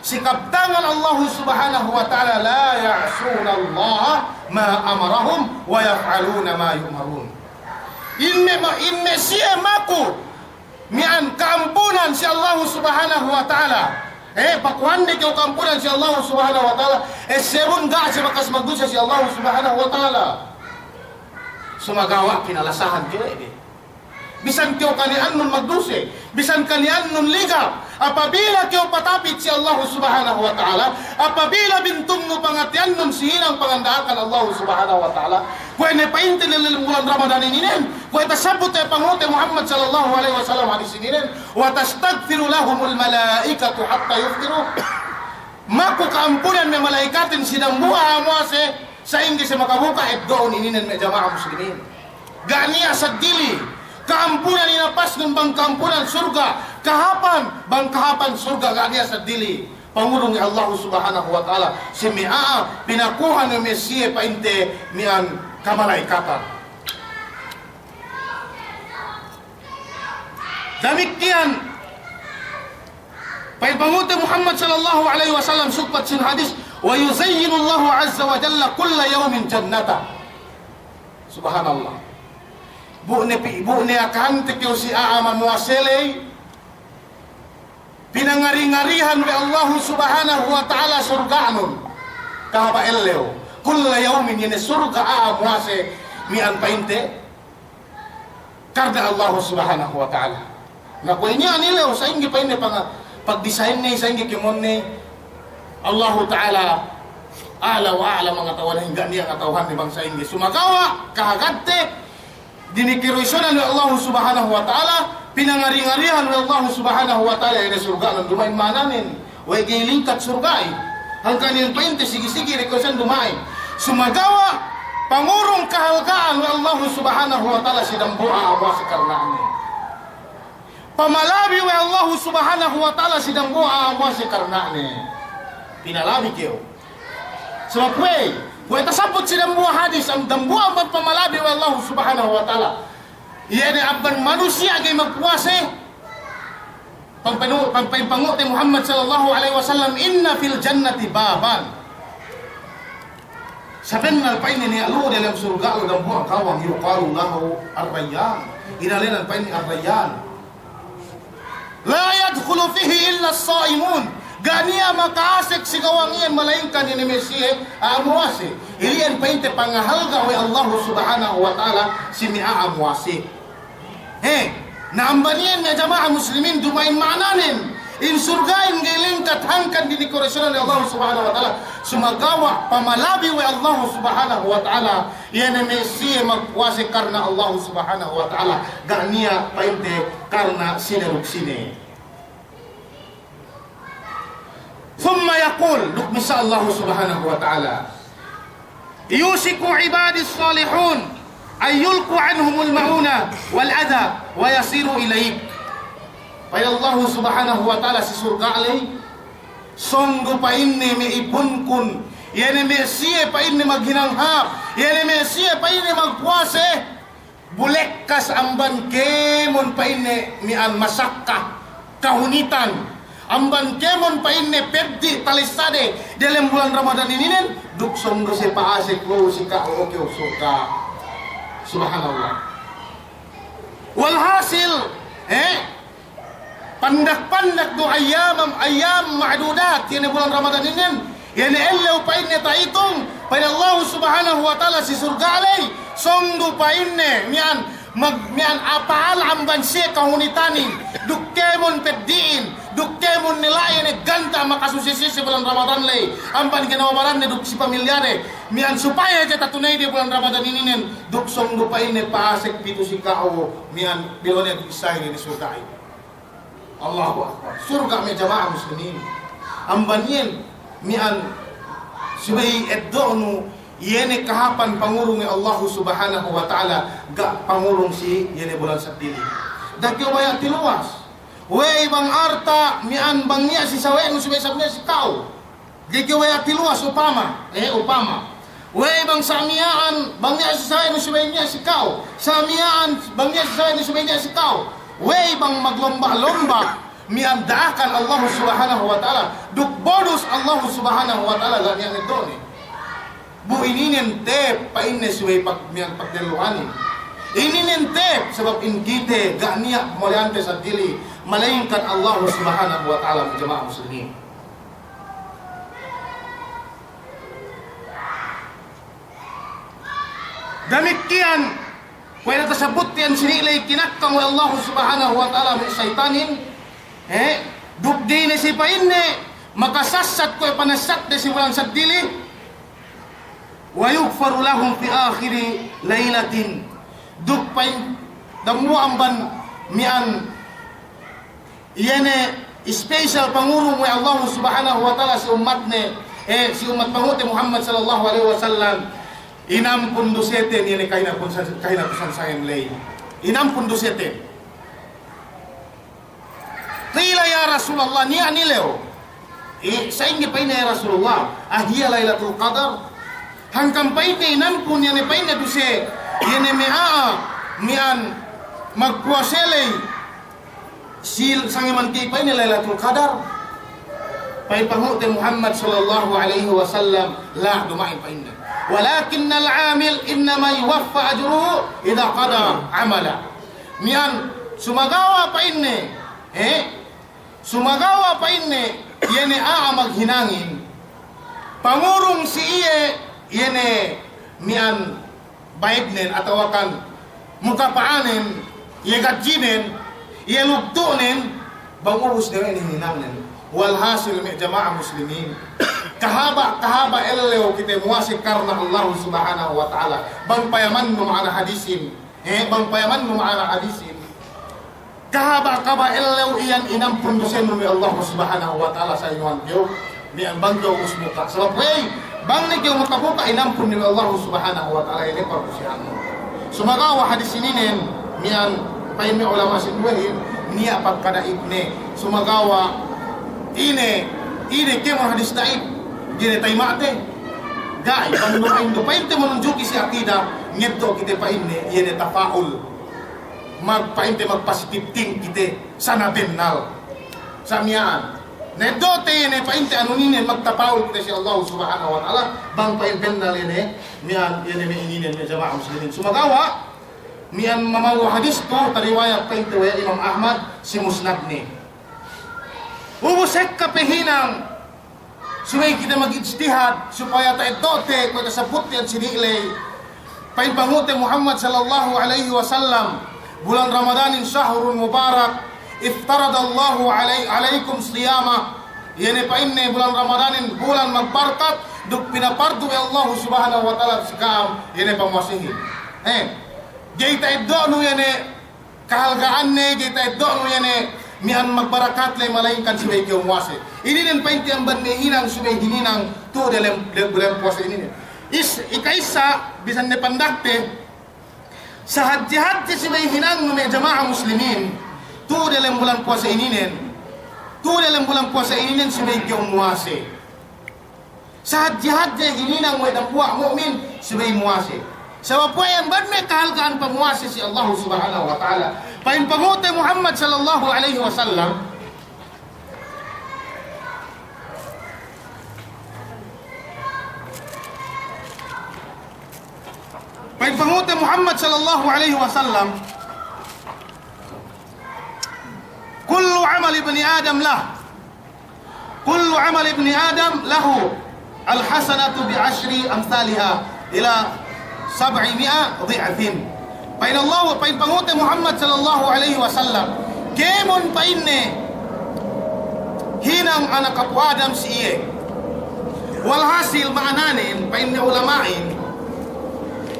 Si kabtangan Allahu Subhanahu wa Ta'ala, "La ya'sunallaha ma amarahum wa yaf'aluna ma yu'marun." In me' ma-, in me' siye maku miya'an ka'ampunan si Allahu Subhanahu wa Ta'ala. Eh, pakuhande kew ka'ampunan si Allahu Subhanahu wa Ta'ala, essebun ga' siye bakas magduse si Allahu Subhanahu wa Ta'ala. Sumagawa' kinalasahan kew we' de. Bisan kew kaniya'annun magduse, bisan kaniya'annun ligap, apabila kew patapit si Allahu Subhanahu wa Ta'ala, apabila bintunnu pangatiyannun si hinang panganda'akan Allahu Subhanahu wa Ta'ala, kuwe' ne pa'inte lilil bulan Ramadan ininen, kuwe' tasabbut we' pangurute Muhammad sallallahu alaihi wasallam hadis ininen, "Wa tastaghfiru lahumul malaikatu hatta yuftiru." Maku ka'ampunan me' mala'ikatin si dambuwa' a'a muwase, sa'ingge siye makabuka', eddo'un ininen me' jama'a muslimin. Ga' niya' seddili ka'ampunan inapasnun bang ka'ampunan surga', kahāpan bang kahāpan surga', ga' niya' seddili. Pangurung Allahu Subhanahu wa Ta'ala si me' a'a pinakuhan we' me' siye pa'inte miya'an kamala'ikatan. Damikkiyan pa'in pangurute Muhammad sallallahu alaihi wasallam sugpat sin hadis, "Wa yuzayyinullahu azza wa jalla kulla yawmin jannata." Subhanallah. Bu ne pi-, bu ne akahante kew si a'a mamuwase ley, pinangari-ngarihan we' Allahu Subhanahu wa Ta'ala surga'nun kahaba' ellew. Kulla yawmin, iye ne surga' a'a muwase miya'an pa'inte karna Allahu Subhanahu wa Ta'ala. Na kuwe' niya' nilew, sa'ingge pa'inne panga-, pagdisainne, sa'ingge kēmonne, Allahu Ta'ala A'la wa a'la, mangata'uhan, hangkan niya' ngata'uhan ne bang sa'ingge. Sumagawa' kahagadte, dinikeresonan we' Allahu Subhanahu wa Ta'ala, pinangari-ngarihan we' Allahu Subhanahu wa Ta'ala, iye ne surga'nen duma'in ma'ananen, we' ga'i lingkat surga'in. Hangkan iyan pa'inte sigi-sigi dikeresonan duma'in. Sumagawa' pangurung kahalga'an we' Allahu Subhanahu wa Ta'ala si dambuwa' a'a muwase karna'ne. Pamalabi we' Allahu Subhanahu wa Ta'ala si dambuwa' a'a muwase karna'ne. Pinalabi kew. Sabab kuwe', kuwe' tasabbut si dambuwa' hadis, am dambuwa' amban pamalabi we' Allahu Subhanahu wa Ta'ala. Iye ne amban manusiya' ga'i magpuwase, pampanu-, pampa-, pangu'te Muhammad sallallahu alaihi wasallam, "Inna fil jannati baban." Sabennal pa'inne niya' lu'u diyalem surga' lu'u dambuwa' kawang, yuqalu lahu Ar-Rayyan. Inēnan pa'inne Ar-Rayyan. La yadkhulu fihi illa as-sa'imun. Ga' niya' maka'asek si kawang iyan malaingkan iye ne me' siye a'a muwase. Ili'en pa'inte pangahalga' we' Allahu Subhanahu wa Ta'ala si me' a'a muwase. He, na amban iyan me' jama'a muslimin duma'in ma'ananen. In surga'in ga'i lingkat hangkan dinikeresonan we' Allahu Subhanahu wa Ta'ala. Sumagawa' pamalabi we' Allahu Subhanahu wa Ta'ala. Iye ne me' siye magpuwase karna Allahu Subhanahu wa Ta'ala, ga' niya' pa'inte karna sine duk sine. Thumma yaqul, duk missā Allahu Subhanahu wa Ta'ala, "Yushiku ibadis salihun an yulqa anhumul ma'unata wal adha wa yasiru ilaik." Pa'in Allahu Subhanahu wa Ta'ala si surga' ley, sōng du pa'inne me' ipunkun, iye ne me' siye pa'inne maghinang hāp, iye ne me' siye pa'inne magpuwase, bu lekkas amban kēmon pa'inne miya'an masakka, kahunitan, amban kēmon pa'inne peddi' talessade diyalem bulan Ramadan ininen, duk sōng du siye pa'asek lu'u si ka'u, o kew surga'. Subhanallah. Walhasil, eh, pandak-pandak du ayyam, ayyam ma'dudat, iye ne bulan Ramadan inin, iye ne ellew pa'inne ta'itung, pa'in Allahu Subhanahu wa Ta'ala si surga' ley, sōng du pa'inne, miya'an, mag-, miya'an apa'al amban siye kahunitanin, duk kēmon peddi'in, duk kēmon ne la'i ne ganta' makasuse si bulan Ramadan ley, amban ginawa baranne duk si pamilyane, miya'an supaya hadja tatuneyde bulan Ramadan ininen, duk sōng du pa'inne pa'asek pitu si ka'u, miya'an belo'ne duk issahin ne surga'in. Allahu Akbar. Surga' me' jama'a muslimin. Amban iyan miya'an subey eddo'nu iye ne kahāpan pangurung Allahu Subhanahu wa Ta'ala, ga' pangurung si iye ne bulan seddili. Da'a kew baya' tiluwas. We'ey bang arta' miya'an bang niya' si sawe'nu subey isab niya' si ka'u. Ga'i kew baya' tiluwas upama, eh, upama. We'ey bang sa' miya'an, bang niya' si sawe'nu subey niya' si ka'u. Sa' miya'an, bang niya' si sawe'nu subey niya' si ka'u. We'ey bang maglomba-lomba, miya'an da'akan Allahu Subhanahu wa Ta'ala. Duk bonus Allahu Subhanahu wa Ta'ala, ga' niya' eddo'ne. Bu ininen tep, pa'inne subey pag-, miya'an pagdelluhanin. Ininen tep, sabab in kite, ga' niya' mole'ante seddili, malaingkan Allahu Subhanahu wa Ta'ala, jama'a muslimin. Damikkiyan, kuwe' ne tasabbut iyan sini' ley kinakkang we' Allahu Subhanahu wa Ta'ala me' saytanin, eh, duk ga'i ne siye pa'inne makasassat kuwe' panassatde si bulan seddili, wa yughfaru lahum fi akhiri laylatin. Duk pa'in dambuwa' amban miya'an iye ne special pangurung we' Allahu Subhanahu wa Ta'ala si ummatne, eh, si ummat pangu'te Muhammad sallallahu alaihi wasallam, inampun duseten iye ne kahinapusan, kahinapusan sa'em ley. Inampun duseten. Qila ya Rasulallah, niya' nilew. Eh, sa'ingge pa'inne ya Rasulallah, ahiya Lailatul Qadar? Hangkan pa'inne inampun iye ne pa'inne duse, iye ne me' a'a miya'an magpuwase ley. Sil-, sangeman ke pa'inne Lailatul Qadar? Pa'in pangu'te Muhammad sallallahu alaihi wasallam, la, duma'in pa'inne. Walakinnal amil innama yuwaffa ajruhu idha qada amala. Miya'an, sumagawa' pa'inne, eh? Sumagawa' pa'inne, iye ne a'a maghinangin. Pangurung si iye, iye ne miya'an bayednen atawakan mukapa'anen, iye gadjinen, iye lugtu'nen, bang ubus ne we' ne hinangnen. Walhasil me' jama'a muslimin, Kahaba', kahaba' ellew kite muwase karna Allah Subhanahu wa Ta'ala. Bang payamannu ma'ana hadisin. Eh, bang payamannu ma'ana hadisin. Kahaba', kahaba' ellew iyan inampun dusenun we' Allah Subhanahu wa Ta'ala sa inuhan kew. Miya'an bang kew ubus buka'. Sabab we'ey, bang ne kew makabuka' inampun we' Allah Subhanahu wa Ta'ala iye ne pardusehannu. Sumagawa' hadis ininen, miya'an pa'in me' ulama' sinduwehin, niya' pagkada'if ne. Sumagawa' ine, ine kēmon hadis da'if, ga'i ne tayima'te. Ga'i, bang duma'in du, pa'inte manunjuki si akida, ngeddo' kite pa'inne, iye ne tafa'ul. Mag-, pa'inte magpositive think kite, sana bennal. Sa' miya'an. Ngeddo'te iye ne pa'inte anu ininen magtafa'ul kite si Allah Subhanahu wa Ta'ala, bang pa'in bennal iye ne, miya'an, iye ne me' ininen, me' jama'a muslimin. Sumagawa', miya'an mamaguwa' hadis tu, tariwayat pa'inte we' Imam Ahmad, si musnadne. Ubus ekka pe hinang, subey kite magijtihad, supaya ta'eddo'te, kuwe' tasabutte iyan si di'ley. Pa'in panghu'te Muhammad sallallahu alaihi wasallam, bulan Ramadanin shahrun mubarak, iftaradallahu alai-, alaikum siyamah. Iye ne pa'inne bulan Ramadanin, bulan magbarkat, duk pinapardu we' Allah Subhanahu wa Ta'ala si ka'am, iye ne pamuwasehin. Eh, ga'i ta'eddo'nu iye ne kahalga'anne, ga'i ta'eddo'nu iye ne miya'an magbarakat ley malaingkan subey kew muwase. Ininen pa'inte amban me' hinang subey hininang tu'u delem, delem, delem puwase ininen. Is-, ika'issa, bisan ne pandakte, sahadje-hadje subey hinangnu me' jama'a muslimin, tu'u delem bulan puwase ininen, tu'u delem bulan puwase ininen subey kew muwase. Sahadje-hadje hininang we' dambuwa' mu'min subey muwase. Sabab we' iyan bang me' kahalga'an pamuwase si Allah Subhanahu wa Ta'ala. Pa'in panghu'te Muhammad sallallahu alaihi wasallam. Pa'in panghu'te Muhammad sallallahu alaihi wasallam. Kullu amali ibni Adam lah. Kullu amali ibni Adam lahu al-hasanatu bi ashri amthaliha ila sab'i mi'a dhi'fin. Pa'in Allah, pa'in panghu'te Muhammad sallallahu alaihi wasallam, kēmon pa'inne hinang anak apu' Adam si iye. Walhasil ma'ananen, pa'in me' ulama'in,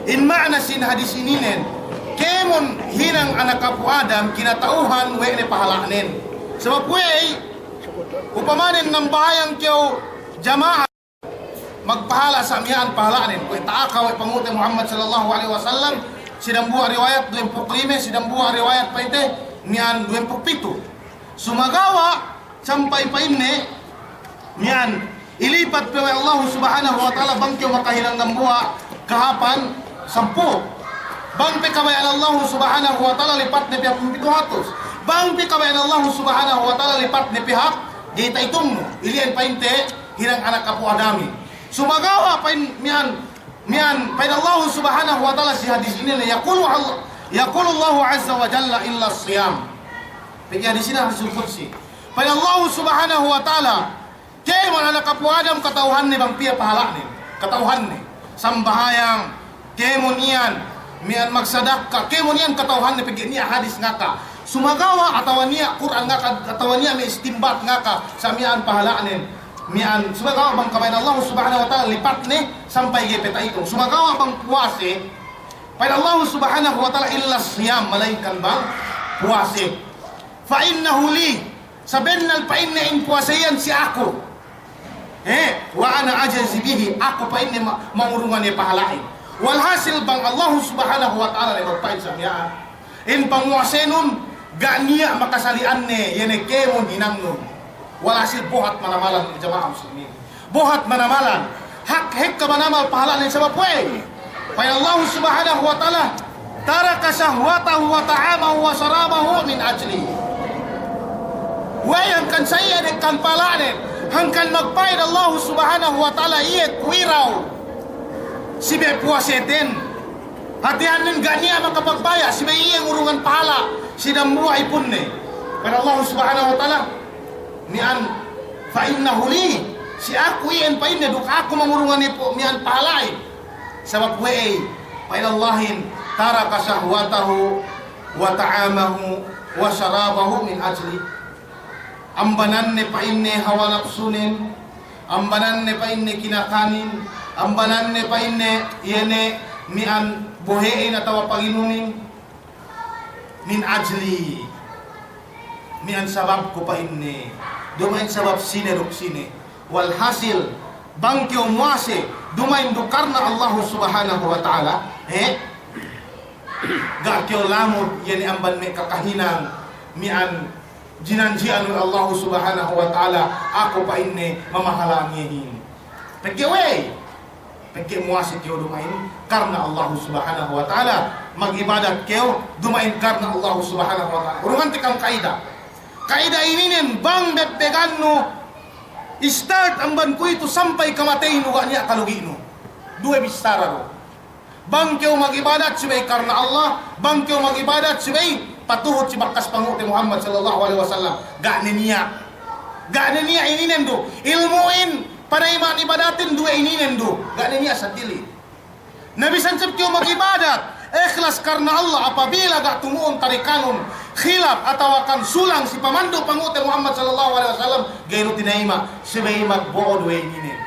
in ma'ana sin hadis ininen, kēmon hinang anak apu' Adam kinata'uhan we' ne pahala'nen. Sabab we'ey, upamanen nambahayang kew jama'a, magpahala' sa' miya'an pahala'nen. Kuwe' ta'aka we' panghu'te Muhammad sallallahu alaihi wasallam, si dambuwa' riwayat duwempū' lime, si dambuwa' riwayat pa'inte miya'an duwempū' pitu'. Sumagawa' sampay pa'inne miya'an ilipat pe we' Allah Subhanahu wa Ta'ala bang kew makahinang dambuwa' kahāpan sampū'. Bang pe kabaya'an Allah Subhanahu wa Ta'ala lipatne pe hāp pitu' hatus. Bang pe kabaya'an Allah Subhanahu wa Ta'ala lipatne pe hāp, ga'i ta'itungnu. Ili'en pa'inte hinang anak apu' Adamin. Sumagawa' pa'in miya'an, miya'an pa'in Allah Subhanahu wa Ta'ala si hadis ininen, yaqulu Allah, yaqulu Allahu azza wa jalla illa siyam. Pegge' hadis inin hadisul qudsi. Pa'in Allah Subhanahu wa Ta'ala, kēmon anak apu' Adam kata'uhanne bang piye pahala'nen. Kata'uhanne. Sambahayang, kēmon iyan, miya'an magsadakka, kēmon iyan kata'uhanne pegge' niya' hadis ngaka. Sumagawa' atawa niya' Kur'an ngaka, atawa niya' me' istimbat ngaka, sa' miya'an pahala'nen. Miya'an, sumagawa' bang kabaya'an Allah Subhanahu wa Ta'ala lipatne sampay ga'i pe ta'itung. Sumagawa' bang puwase, pa'in Allah Subhanahu wa Ta'ala illa siyam, malaingkan bang puwase. Fa innahu li, sabennal pa'inne in puwase iyan si aku. Eh, wa ana ajzi bihi, aku pa'inne ma-, mangurungan iye pahala'in. Walhasil bang Allah Subhanahu wa Ta'ala ne magpa'in sa' miya'an, in pamuwasenun ga' niya' makasali'anne, iye ne kēmon hinangnun. Walhasil buhat manamalan jama'a muslimin. Buhat manamalan. Hak hekka manamal pahala'nen sabab we'ey. Pa'in Allah Subhanahu wa Ta'ala, taraka shahwatahu wa ta'amahu wa sharabahu min ajli. We'ey hangkan sa' iye dekkan pahala'nen, hangkan magpa'in Allah Subhanahu wa Ta'ala iye kuwe' iraw si me' puwaseten. Hātinen ga' niya' makapagbaya' si me' iye ngurungan pahala' si dambuwa' ipunne. Pa'in Allah Subhanahu wa Ta'ala, miya'an, fa innahu li, si aku iyan pa'inne duk aku mangurungan iye pu-, miya'an pahala'in. Sabab we'ey, pa'in Allahin, taraka shahwatahu wa ta'amahu wa sharabahu min ajli. Ambananne pa'inne hawa napsunen, Ambananne pa'inne kinakanin, ambananne pa'inne iye ne mi'an bohe'in atawa panginumin, min ajli, mi'an sababku pa'inne, duma'in sabab sine duk sine. Walhasil, bang kew muwase, duma'in du karna Allahu Subhanahu wa Ta'ala, eh? Ga' kew lamud, iye ne amban me' kakahinang, mi'an jinanji'an we' Allahu Subhanahu wa Ta'ala, aku pa'inne mamahala' iyehin. Pegge' we'ey, pegge' muwase kew duma'in karna Allahu Subhanahu wa Ta'ala, mag'ibadat kew duma'in karna Allahu Subhanahu wa Ta'ala. Urungante ka'am ka'ida. Ka'ida ininen bang bebbegannu, start amban kuwe'itu sampay kamateynu ga' niya' kalugi'nu. Duwe bissara du. Bang kew mag'ibadat subey karna Allah, bang kew mag'ibadat subey patuhut si bakas pangu'te Muhammad sallallahu alaihi wasallam. Ga' ne niya'. Ga' ne niya' ininen du. Ilmu'in, pana'iman ibadatin duwe ininen du. Ga' ne niya' sadili. Na bisan sab kew mag'ibadat, ikhlas karna Allah, apabila ga' tumu'un tarikanun, khilaf atawa kan sulang si pamandu' pangu'te Muhammad sallallahu alaihi wasallam, ga'i du tinayima', subey magbo'o duwe ininen.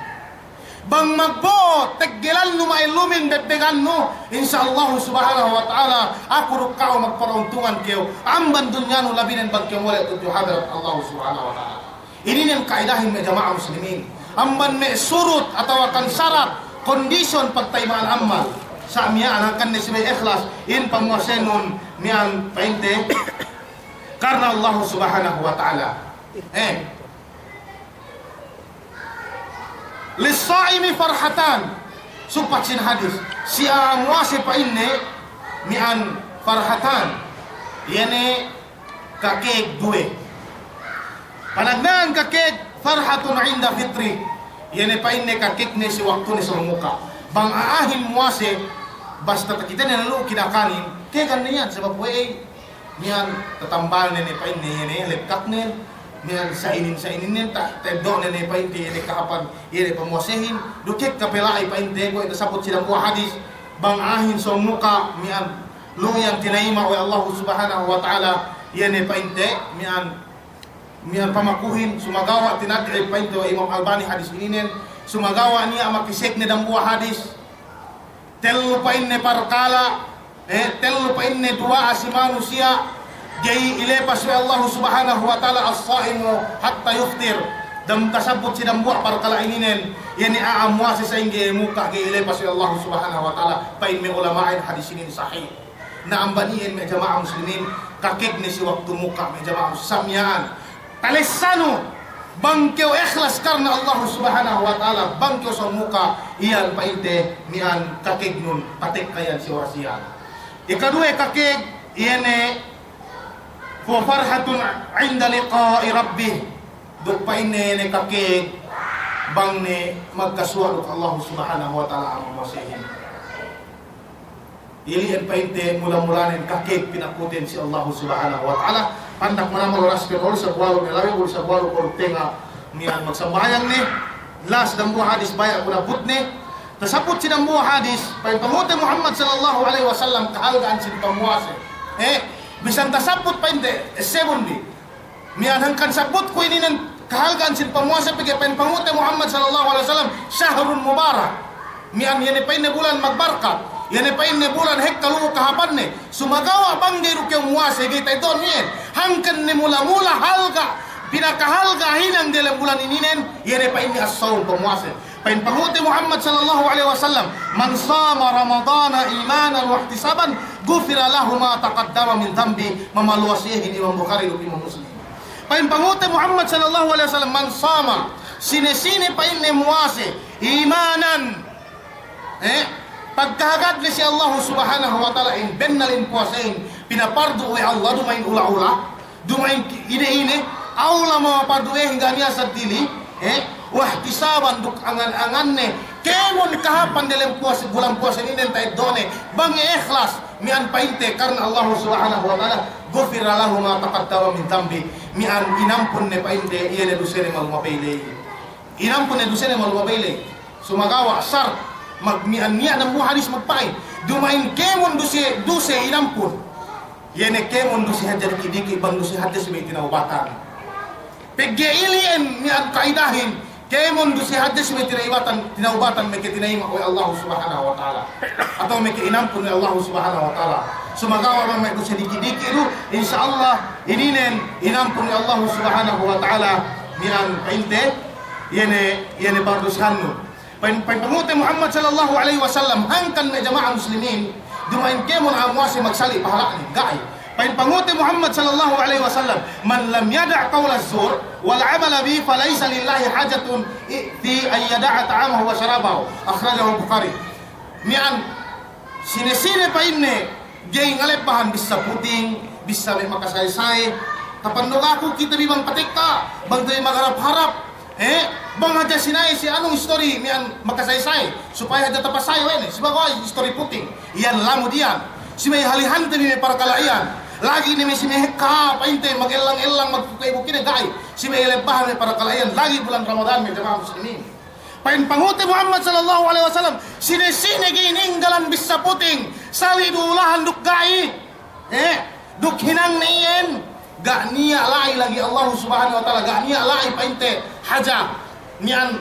Bang magbo'o, teggelannu ma'ellumin bebbegannu, insya Allahu Subhanahu wa Ta'ala, aku duk ka'u magparauntungan kew, amban dunyanu labinen bang kew mole' tudju hadarat Allahu Subhanahu wa Ta'ala. Ininen ka'idahin me' jama'a muslimin. Amban me' surut atawa kan sarat, kondisyon pagtayima'an amal. Sa' miya'an hangkan ne subey ikhlas, in pamuwasenun mi'an pa'inte karna Allahu Subhanahu wa Ta'ala. Eh. Lis-sa'imi farhatan. Supat sin hadis. Si a'a muwase pa'inne mi'an farhatan. Iye ne kakek duwe. Panagna'an kakek farhatun inda fitri. Iye ne pa'inne kakekne si waktune sōng muka'. Bang a'ahin muwase, basta takitene lalu kinakanin, kegan ne iyan sabab we'ey. Miyan tatambalne ne pa'inte iye ne lekkaknen, miyan sa'inin-sa'ininen ta-, ta'eddo'ne ne pa'inte iye ne kahāpan iye ne pamuwasehin, duk ekka pe la'i pa'inte kuwe' tasabut si dambuwa' hadis, bang a'ahin sōng muka' miyan lu'u iyan tinayima' we' Allahu Subhanahu wa Ta'ala iye ne pa'inte miyan, miyan pamakuhin, sumagawa' tinad'if pa'inte we' Imam Albani hadis ininen, sumagawa' niya' makisek ne dambuwa' hadis. Tellu pa'inne parkala', eh, tellu pa'inne duwa'a si manusiya', ga'i ilepas we' Allahu Subhanahu wa Ta'ala as-sa'imu hatta yuftir. Dem tasabut si dambuwa' parkala' ininen, iye ne a'a muwase sa'ingge muka' ga'i ilepas we' Allahu Subhanahu wa Ta'ala, pa'in me' ulama'in hadis inin sahih. Na amban iyan me' jama'a muslimin, kakek ne si waktu muka' me' jama'a muslimin. Talessanu, bang kew ikhlas karna Allahu Subhanahu wa Ta'ala, bang kew sōng muka' iyan pa'inte miyan kakegnun patekka iyan si oras iyan. Ikaduwe kakeg, iye ne, wa farhatun inda liqa'i rabbih. Duk pa'inne iye ne kakeg, bang ne magkasuwa' duk Allahu Subhanahu wa Ta'ala a'a muwasehin. Ili'en pa'inte mula-mulanen kakek pinakuten si Allahu Subhanahu wa Ta'ala. Pandak manamal oras pe, kolu saguwalu ne lawe, kolu saguwalu, kolu tenga' miyan magsambahayang ne. Las dambuwa' hadis baya' ku nabut ne. Tasabut si dambuwa' hadis, pa'in pangute Muhammad sallallahu alaihi wasallam kahalga'an sin pamuwase. Eh, bisan tasabut pa'inte, essebun bi. Miyan hangkan sabutku ininen kahalga'an sin pamuwase pegge' pa'in pangute Muhammad sallallahu alaihi wasallam, shahrun mubarak. Miyan iye ne pa'inne bulan magbarkat. Iye ne pa'inne bulan hekka lu'u kahāpanne. Sumagawa' bang ga'i du kew muwase ga'i ta'eddo'nu iyan. Hangkan ne mula-mula halga', pinakahalga' hinang delem bulan ininen, iye ne pa'inne as-sawm, pamuwase. Pa'in pangute Muhammad sallallahu alaihi wasallam, "Man sama Ramadana imanan wahtisaban, ghufira lahu ma taqaddama min dhanbi." Mamaluwas iyehin Imam Bukhari duk Imam Muslim. Pa'in pangute Muhammad sallallahu alaihi wasallam, "Man sama," sine-sine pa'inne muwase, imanan, eh, pagkahagadne si Allahu Subhanahu wa Ta'ala in bennal in puwasehin, pinapardu' we' Allah, duma'in ula-ula. Duma'in ine-ine, awla mapardu'ehin ga' niya' saddili, eh, wahtisaban duk angan-anganne, kēmon kahāpan delem puwase, bulan puwase inin ta'eddo'ne, bang ikhlas, miyan pa'inte karna Allahu Subhanahu wa Ta'ala, ghufira lahu ma taqaddama min dhanbi, miyan inampun ne pa'inte, iye ne dusene malumabey ley. Inampun ne dusene malumabey ley. Sumagawa' sart, mag-, miyan niya' dambuwa' hadis magpa'in. Duma'in kēmon duse, duse inampun. Iye ne kēmon duse hadja diki'-diki' bang duse hadja subey tinawbatan. Pegge' ili'en miyan ka'idahin, Kēmon duse hadja si me' tinaubatan, tinaubatan me' ke tinayima' we' Allahu Subhanahu wa Ta'ala. Atawa me' ke inampun we' Allahu Subhanahu wa Ta'ala. Sumagawa' bang me' duse diki'-diki' du, insya Allah, ininen inampun we' Allahu Subhanahu wa Ta'ala, miya'an pa'inte, iye ne, iye ne pardusahannu. Pa'in, pa'in pangute Muhammad sallallahu alaihi wasallam, hangkan me' jama'a muslimin, duma'in kēmon a'a muwase magsali' pahala'ne, ga'i. Pa'in pangute Muhammad sallallahu alaihi wasallam, "Man lam yada' qawla zur wal amala bihi falaysa lillahi hajatun i-, fi an yada'a ta'amahu wa sharabahu." Akhrajahu Bukhari. Miya'an, sine-sine pa'inne, ga'i ngalebbahan bissa puting, bissa me' makasae-sae. Tapannogaku kite bi bang patekka, bang tabi magharap-harap, eh, bang hadja sinae si anu istori miya'an makasae-sae, supaya hadja tapasae we' ne, si bagaway istori puting. Iyan lamud iyan. Si me' halihante bi me' parakala' iyan. Lagi' ne me' si me' hekka pa'inte magellang-ellang magbuka' ibu kine ga'i. Si me' lebbahan me' parakala' iyan. Lagi' bulan Ramadan me' jama'a muslimin. Pa'in pangute Muhammad sallallahu alaihi wasallam, sine-sine ga'i ninggalan bissa puting, sali' du ulahan duk ga'i, eh, duk hinangne iyan, ga' niya' la'i lagi' Allahu Subhanahu wa Ta'ala, ga' niya' la'i pa'inte haja, miya'an,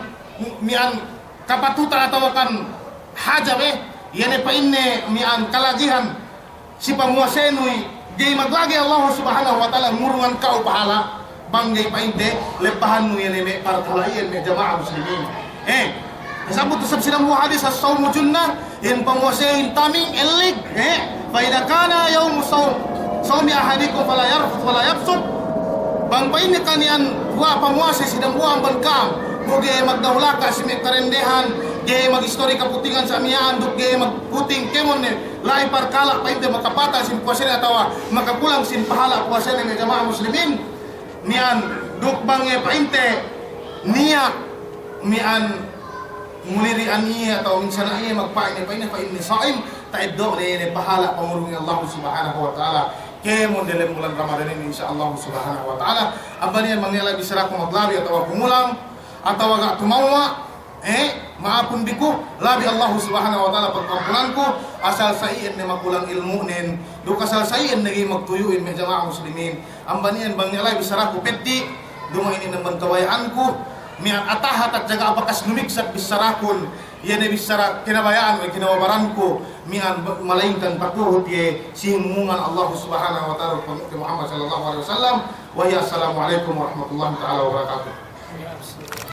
miya'an kapatutan atawa kan haja be, iye ne pa'inne miya'an kalagihan si pamuwasenu i, ga'i maglagi Allahu Subhanahu wa Ta'ala ngurungan ka'u pahala', bang ga'i pa'inte lebbahannu iye ne me' parakala' iyan me' jama'a muslimin. Eh, sabut isab si dambuwa' hadis, "As-sawmu junnah," in pamuwasehin taming, ellig, eh, "Fa idha kana yawmu sawm, sawmi ahadikum fala yarfuth wala yafsuq." Bang pa'inne kaniyan buwa' pamuwase si dambuwa' amban ka'am, bu ga'i magdahulaka si me' karendehan, ga'i magistori kaputingan sa' miya'an, duk ga'i magputing kēmon ne la'i parkala' pa'inte makapatal sin puwasene atawa makakulang sin pahala' puwasene me' jama'a muslimin. Miya'an duk bang iye pa'inte niya' miya'an muliri aniye atawa minsana' iye magpa'in ne pa'inne, pa'inne sa'im, ta'eddo' ne iye ne pahala' pangurung Allahu Subhanahu wa Ta'ala. Kēmon delem bulan Ramadan inin insya Allahu Subhanahu wa Ta'ala. Amban iyan bang iye la'i bissaraku maglabi atawa kumulang atawa ga' tumewwa', eh, ma'apun bi ku, labi Allahu Subhanahu wa Ta'ala pagpa'ampunanku, asal sa' iyan ne makulang ilmu'nen, duk asal sa' iyan ne ga'i magtuyu'in me' jama'a muslimin. Amban iyan bang iye la'i bissaraku peddi', duma'in inin amban kabaya'anku, miya'an atahat at jaga bakas lumigsat bissarakun, iye ne bissara kinabaya'an we' kinababaranku, miya'an ba-, malaingkan patuhut iye si himumungan Allahu Subhanahu wa Ta'ala pangute Muhammad sallallahu alaihi wasallam, wa hiya assalamu alaikum warahmatullahi ta'ala wabarakatuh.